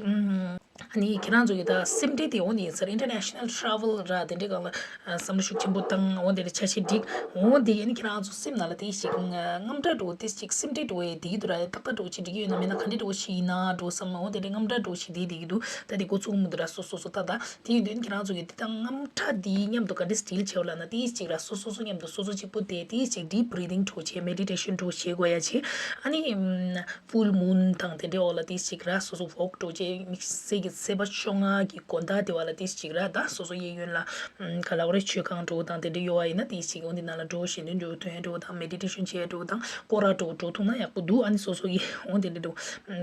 ཨ་ནི་ཁྱེད་རང་ཚོ་གི་ད་སེམས་ཁྲལ་དེ་འོ་འདི་ཡིན་ས་རེད། international travel་ར་དེ་འདྲའི་སྒང་ལ་བསམ་བློ་ཤུགས་ཆེན་པོ་བཏང་། འོ་དེ་འདྲ་ཆ་ཤས་འགྲིག་འོ་འདི་ཨ་ནི་ཁྱེད་རང་ཚོ་སེམས་ནང་ལ་དེ་ཞིག་དངངས་སྐྲག་འདྲ་བོ་དེ་ཞིག་སེམས་ཁྲལ་འདྲ་བོ་དེ་གི་འདུག་ར། ཏག་ཏག་འདྲ་བོ་ཅིག་འགྲིག་གི་ཡོད་ན་མེད་ན་ག་འདྲ་འདྲ་བོ་ཞིག་ཡིན་ན་འདྲ་བོ་བསམ། འོ་དེ་འདྲའི་དངངས་སྐྲག་འདྲ་བོ་ཞིག་དེ་དེ་གི་འདུག་ད་དེ་འགོ་ཚུགས་མི་འདུག་ར། སོ་སོ་སོ་ད་ད། དེ་ཡིན་དུས་ཁྱེད་རང་ཚོ་གིས་དེ་དང་དངངས་སྐྲག་འདིའི་མཉམ་དུ་ག་འདྲ་deal་བྱེད་པ་ལབ་ན། དེ་གཅིག་ར་སོ་སོ་སོ་མཉམ་དུ་སོ་སོ་གཅིག་པུ་བསྡད། དེ་གཅིག་deep breathing་འདྲ་བོ་བྱེད། meditation་འདྲ་བོ་བྱེད་དགོས་ཡ་བྱེད། ཨ་ནི་ཨམ་full moon་དང་དེ་འདྲའི་འོག་ལ་དེ་གཅིག་ར་སོ་སོ་walk་འདྲ་བོ་བྱེད། དམིགས་བསལ་གྱི་ཚེས་པ་བཅོ་ལྔ་གི་དགོང་དག་དེ་བ་ལ་དེ་གཅིག་ར་ད་སོ་སོ་གཡས་གཡོན་ལ་ཨམ་ག་ལབ་དགོས་རེད། མཆོད་ཁང་འདྲ་བོ་དང་དེ་འདྲ་ཡོད་པ་ཡིན་ན་དེ་གཅིག་འོ་འདི་ནང་ལ་འདྲ་བོ་ཞལ་འདོན་འདྲ་བོ་ཐོན་ཡ་འདྲ་བོ་དང་meditation་བྱེད་ཡ་འདྲ་བོ་དང་སྐོར་ར་འདྲ་བོ་འགྲོ་ཐུབ་ན་ཡག་པོ་འདུག་ཨ་ནི་སོ་སོ་གི་འོ་དེ་འདྲ་འདྲ་བོ།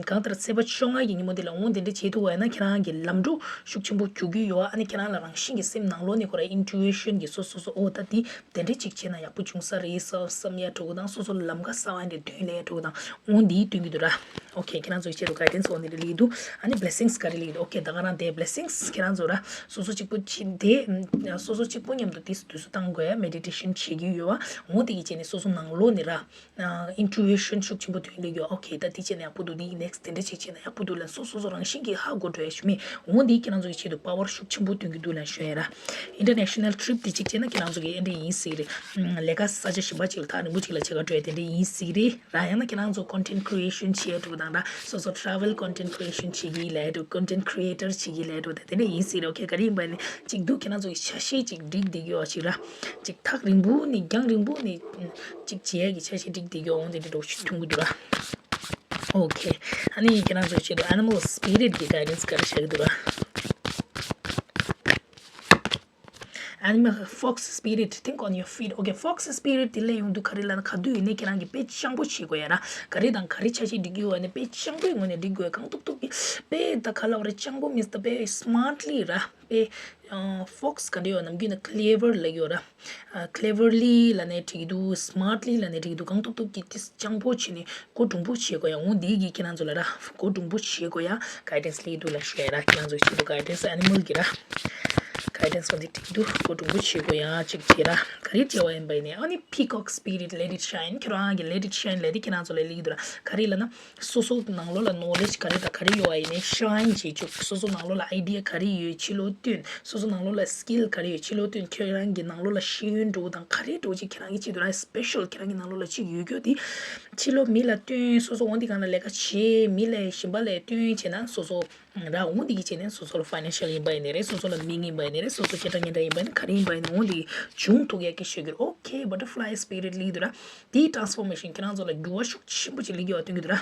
གང་ལྟར་ཚེས་པ་བཅོ་ལྔ་གི་ཉིན་མོ་འདི་ལ་འོ་དེ་འདྲ་བྱེད་ཐུབ་པ་ཡིན་ན་ཁྱེད་རང་གི་ལམ་འགྲོ་ཤུགས་ཆེན་པོ་འགྱུར་གྱི་ཡོད། ཨ་ནི་ཁྱེད་རང་ལ་རང་བཞིན་གྱི་སེམས་ནང་ལོགས་ནས་ཁོ་ར་intuition་གྱི་སོ་སོ་སོ་འོ་ད་འདི་དེ་འདྲ་ཅིག་བྱས་ན་ཡག་པོ་འབྱུང་ས་རེད་བསམ་བསམ་ཡ་འདྲ་བོ་དང་། སོ་སོ་ལ་ལམ་ཁ་གསར་པ་འདྲ་སྟོན་ལེ་འདྲ་བོ་དང་འོ་འདི་སྟོན་གྱི་འདུག་ར། ཨོ་ཁེ། ཁྱེད་རང་ཚོའི་ཆེད་དུ་guidance་འོ་འདི་འདྲ་སླེབས་འདུག་ཨ་ནི་blessings་ག་རེ་སླེབས་འདུག་ཨོ་ཁེ། ད་ག་རང་དེ་blessings་ཁྱེད་རང་ཚོ་ར་སོ་སོ་གཅིག་པུ་ཅིག་དེ་སོ་སོ་གཅིག་པུ་མཉམ་དུ་དེ་དུས་སུ་བཏང་དགོས་ཡ། meditation་བྱེད་ཀྱི་ཡོད་པ་འོ་དེ་གི་བྱས་ནས་སོ་སོ་ནང་ལོགས་ནས་ར། intuition་ཤུགས་ཆེན་པོ་ཐོན་ལེ་ཡོད། ཨོ་ཁེ། ད་དེ་བྱས་ན་ཡག་པོ་འདུག་དེ་next་དེ་འདྲ་ཅིག་བྱས་ན་ཡག་པོ་འདུག་ལབ་སོ་སོ་སོ་རང་བཞིན་གྱིས་ཧ་གོ་འགྲོ་ཡ་ཞུ་མེད། འོ་འདི་ཁྱེད་རང་ཚོ་གི་ཆེད་དུ་power་ཤུགས་ཆེན་པོ་སྟོན་གྱི་འདུག་ལབ་ཞུ་ཡ་ར། international trip་དེ་ཅིག་བྱས་ན་ཁྱེད་རང་ཚོ་གི་ཨེ་འདྲ་ཡིན་ཟེར་རེད། ལས་ཀ་ས་ཆ་གཞན་པ་ཅིག་ལ་ཐག་རིང་པོ་ཅིག་ལ་ཕྱེད་ཀ་འགྲོ་ཡ་དེ་འདྲ་ཡིན་ཟེར་རེད་ར། ཡང་ན་ཁྱེད་རང་ཚོ་content creation་བྱེད་འགྲོ་དང་ར། སོ་སོ་travel content creation་བྱེད་ཀྱི་ལབ་འགྲོ། content creator་བྱེད་ཀྱི་ལབ་འགྲོ། ད་དེ་འདྲ་ཡིན་ཟེར་རེད། ཨོ་ཁེ། ག་རེ་ཡིན་པ་ནི་ཅིག་འདུག་ཁྱེད་རང་ཚོ་གི་ཆ་ཤས་ཅིག་འགྲིག་བསྡད་ཀྱི་ཡོད་ཅིག་ར། ཅིག་ཐག་རིང་པོ་ནས་རྒྱང་རིང་པོ་ནས་ཅིག་བྱེད་ཡ་གི་ཆ་ཤས་འགྲིག་བསྡད་ཀྱི་ཡོད། འོ་འདི་འདྲ་འདྲ་བོ་ཞིག་མཐོང་གི་འདུག་ར། ཨོ་ཁེ། ཨ་ནི་ཁྱེད་རང་ཚོའི་ཆེད་དུ་animal spirit་གི་guidance་ག་རེ་བྱ་གི་འདུག་ར། Animal fox spirit, think on your feet. Okay, fox spirit་དེ་སླེབས་ཡོང་དུས་ག་རེ་ལབ་ན། ག་དུས་ཡིན་ནའི་ཁྱེད་རང་གིས་དཔེ་སྤྱང་པོ་བྱེད་དགོས་ཡ་ར། ག་རེ་དང་ག་རེ་ཆ་ཤས་འགྲིག་གི་ཡོད་ནས་དཔེ་སྤྱང་པོའི་ངོས་ནས་འགྲིག་དགོས། གང་ཐུབ་ཐུབ་ཀྱིས་དཔེ་ད་ག་ལབ་རེད། སྤྱང་པོ་means་ད་དཔེ་smartly་ར། དཔེ་ཨ་fox་ག་འདྲ་ཡོད་ནམ་རྒྱུན་ནས་clever་ལབ་ཡོད་ར། ཨ་cleverly་ལབ་ནའི་འགྲིག་གི་འདུག smartly་ལབ་ནའི་འགྲིག་གི་འདུག་གང་ཐུབ་ཐུབ་ཀྱིས་དེ་སྤྱང་པོ་བྱས་ནས་གོ་འགྲུང་པོ་བྱེད་དགོས་ཡ། འོ་འདི་གིས་ཁྱེད་རང་ཚོ་ལ་ར་གོ་འགྲུང་པོ་བྱེད་དགོས་ཡ་guidance་སླེབས་འདུག་ལབ་ཞུ་ཡ་ར། ཁྱེད་རང་ཚོའི་ཆེད་དུ་guidance animal་གི་ར། guidance་འོ་འདི་འགྲིག་གི་འདུག་གོ་འགྲུང་པོ་བྱེད་དགོས་ཡ་ཅིག་བྱེད་ར། ག་རེ་བྱེད་པ་ཡིན་པ་ཡིན་ནའི། ཨ་ནི་peacock spirit, let it shine། ཁྱེད་རང་གི་let it shine་ལབ་དེ་ཁྱེད་རང་ཚོ་ལ་སླེབས་ཀྱི་འདུག་ར། ག་རེ་ལབ་ན། སོ་སོ་ནང་ལོགས་ལ་knowledge་ག་རེ་དང་ག་རེ་ཡོད་པ་ཡིན་ནའི་shine་བྱེད་བཅུག་སོ་སོ་ནང་ལོགས་ལ་idea་ག་རེ་ཡོད་ཕྱི་ལོགས་སྟོན། སོ་སོ་ནང་ལོགས་ལ་skill་ག་རེ་ཡོད་ཕྱི་ལོགས་སྟོན། ཁྱེད་རང་གི་ནང་ལོགས་ལ་ཤེས་ཡོན་འདྲ་བོ་དང་ག་རེ་འདྲ་བོ་ཅིག་ཁྱེད་རང་གི་ཆེད་དུ་ར་special་ཁྱེད་རང་གི་ནང་ལོགས་ལ་ཅིག་ཡོད་རྒྱུ་དེ་ཕྱི་ལོགས་མི་ལ་སྟོན། སོ་སོ་འོ་འདི་སྒང་ལ་ལས་ཀ་བྱེད། མི་ལ་གཞན་པ་ལ་སྟོན་བྱས་ན་སོ་སོ་ར་འོ་འདི་གི་བྱས་ནས་སོ་སོ་ལ་financial་ཡིན་པ་ཡིན་ནའི་རེད། སོ་སོ་ལ་མིང་ཡིན་པ་ཡིན་ནའི་རེད། སོ་སོ་སྐད་གྲགས་སྙན་གྲགས་ཡིན་པ་ཡིན་ནའི་ག་རེ་ཡིན་པ་ཡིན་ནའི་འོ་འདི་འབྱུང་ཐུབ་ཡ་གི་ཤོད་རྒྱུ་རེད། Okay, butterfly spirit་སླེབས་འདུག་ར། དེའི་transformation་ཁྱེད་རང་ཚོ་གི་འགྱུར་བ་ཤུགས་ཆེན་པོ་ཅིག་སླེབས་ཀྱི་ཡོད་པ་དེ་འདྲ་ཡིན་ཟེར་རེད། ཨོ་ཁེ། Butterfly Spirit་སླེབས་འདུག་ར། དེའི་transformation་ཁྱེད་རང་ཚོ་ལ་འགྱུར་བ་ཤུགས་ཆེན་པོ་ཅིག་སླེབས་ཀྱི་ཡོད་པ་སྟོན་གྱི་འདུག་ར།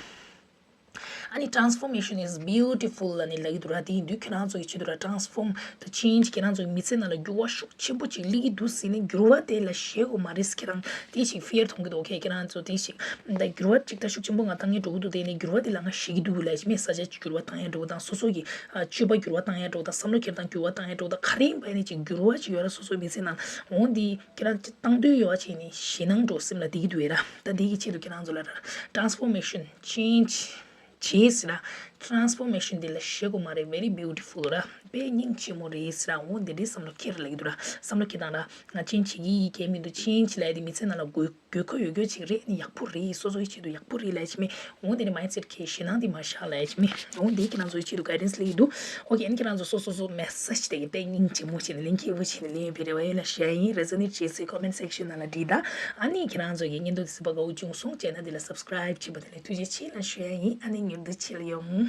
ཨ་ནི་transformation is beautiful་ལབ་ནས་ལབ་ཀྱི་འདུག་ར། དེ་ཡིན་དུས་ཁྱེད་རང་ཚོ་གི་ཆེད་དུ་ར་transform the change་ཁྱེད་རང་ཚོ་གི་མི་ཚེ་ནང་ལ་འགྱུར་བ་ཤུགས་ཆེན་པོ་ཅིག་སླེབས་ཀྱི་འདུག་ཟེར་ནས་འགྱུར་བ་དེ་ལ་ཞེད་དགོས་མ་རེད། ཁྱེད་རང་དེ་ཞིག་fear་མཐོང་གི་འདུག་ཨོ་ཁེ། ཁྱེད་རང་ཚོ་དེ་ཞིག་ད་འགྱུར་བ་ཅིག་ད་ཤུགས་ཆེན་པོ་ང་བཏང་ཡས་འགྲོ་གི་འདུག་དེ་ནས་འགྱུར་བ་དེ་ལ་ང་ཞེད་ཀྱི་འདུག་ལབ་ཀྱི་མེད། ས་ཆ་ཅིག་འགྱུར་བ་བཏང་ཡས་འགྲོ་དང་སོ་སོ་གི་ཨ་སྤྱོད་པ་འགྱུར་བ་བཏང་ཡས་འགྲོ་དང་བསམ་བློ་འཁྱེར་སྟངས་འགྱུར་བ་བཏང་ཡས་འགྲོ་དང་ག་རེ་ཡིན་པ་ཡིན་ནའི་ཅིག་འགྱུར་བ་ཅིག་ཡོད་ར། སོ་སོའི་མི་ཚེ་ནང་འོ་འདི་ཁྱེད་རང་ཅིག་བཏང་འདོད་ཡོད་པ་བྱས་ནས་ཞེད་སྣང་འདྲ་བོ་སེམས་ལ་འདི་གི་འདུག་ཨེ་ར། ད་འདི་གི་ཆེད་དུ་ཁྱེད་རང་ཚོ་ལ་ར་transformation change་བྱས་ཟེར་ར། transformation་འདི་ལ་ཞེད་དགོས་མ་རེད། very beautiful་ར། དཔེ་སྙིང་རྗེ་མོ་རེད་ཟེར་ར། འོ་འདི་འདྲའི་བསམ་བློ་འཁྱེར་ལབ་ཀྱི་འདུག་ར། བསམ་བློ་འཁྱེར་སྟངས་ར་ང་change་བྱེད་ཀྱི་ཡིན་གལ་མི་འདུག change་ལབ་ཡ་དེ་མི་ཚེ་ནང་ལ་དགོས་དགོས་མཁོ་ཡོད་རྒྱུ་ཅིག་རེད། ནི་ཡག་པོ་རེད། སོ་སོའི་ཆེད་དུ་ཡག་པོ་རེད་ལབ་ཀྱི་མེད། འོ་འདི་ནི་mindset་འཁྱེར་ཞེད་སྣང་འདི་མ་བཞག་ལབ་ཀྱི་མེད། འོ་འདི་ཁྱེད་རང་ཚོའི་ཆེད་དུ་guidance་སླེབས་ཀྱི་འདུག་ཨོ་ཁེ། ཨ་ནི་ཁྱེད་རང་ཚོ་སོ་སོ་སོ་message་དེ་གི་དཔེ་སྙིང་རྗེ་མོ་བྱས་ནས་ལན་སྐྱིད་པོ་བྱས་ནས་ལན་ཡོད་པའི་རེ་བ་ཡོད་ལ་ཞུ་ཡ་ཡིན། resonate་བྱས་ཚེ་comment section་ནང་ལ་བྲིས་དང་། ཨ་ནི་ཁྱེད་རང་ཚོ་གི་བརྙན་ཐུང་འདི་གཟིགས་པ་དགའ་བོ་བྱུང་སོང་བྱས་ན་འདི་ལ་subscribe་བྱས་པ་དེ་ལ་ཐུགས་རྗེ་ཆེ་ལ་ཞུ་ཡ་ཡིན། ཨ་ནི་མྱུར་དུ་ཕྱི་ལ་ཡོང་།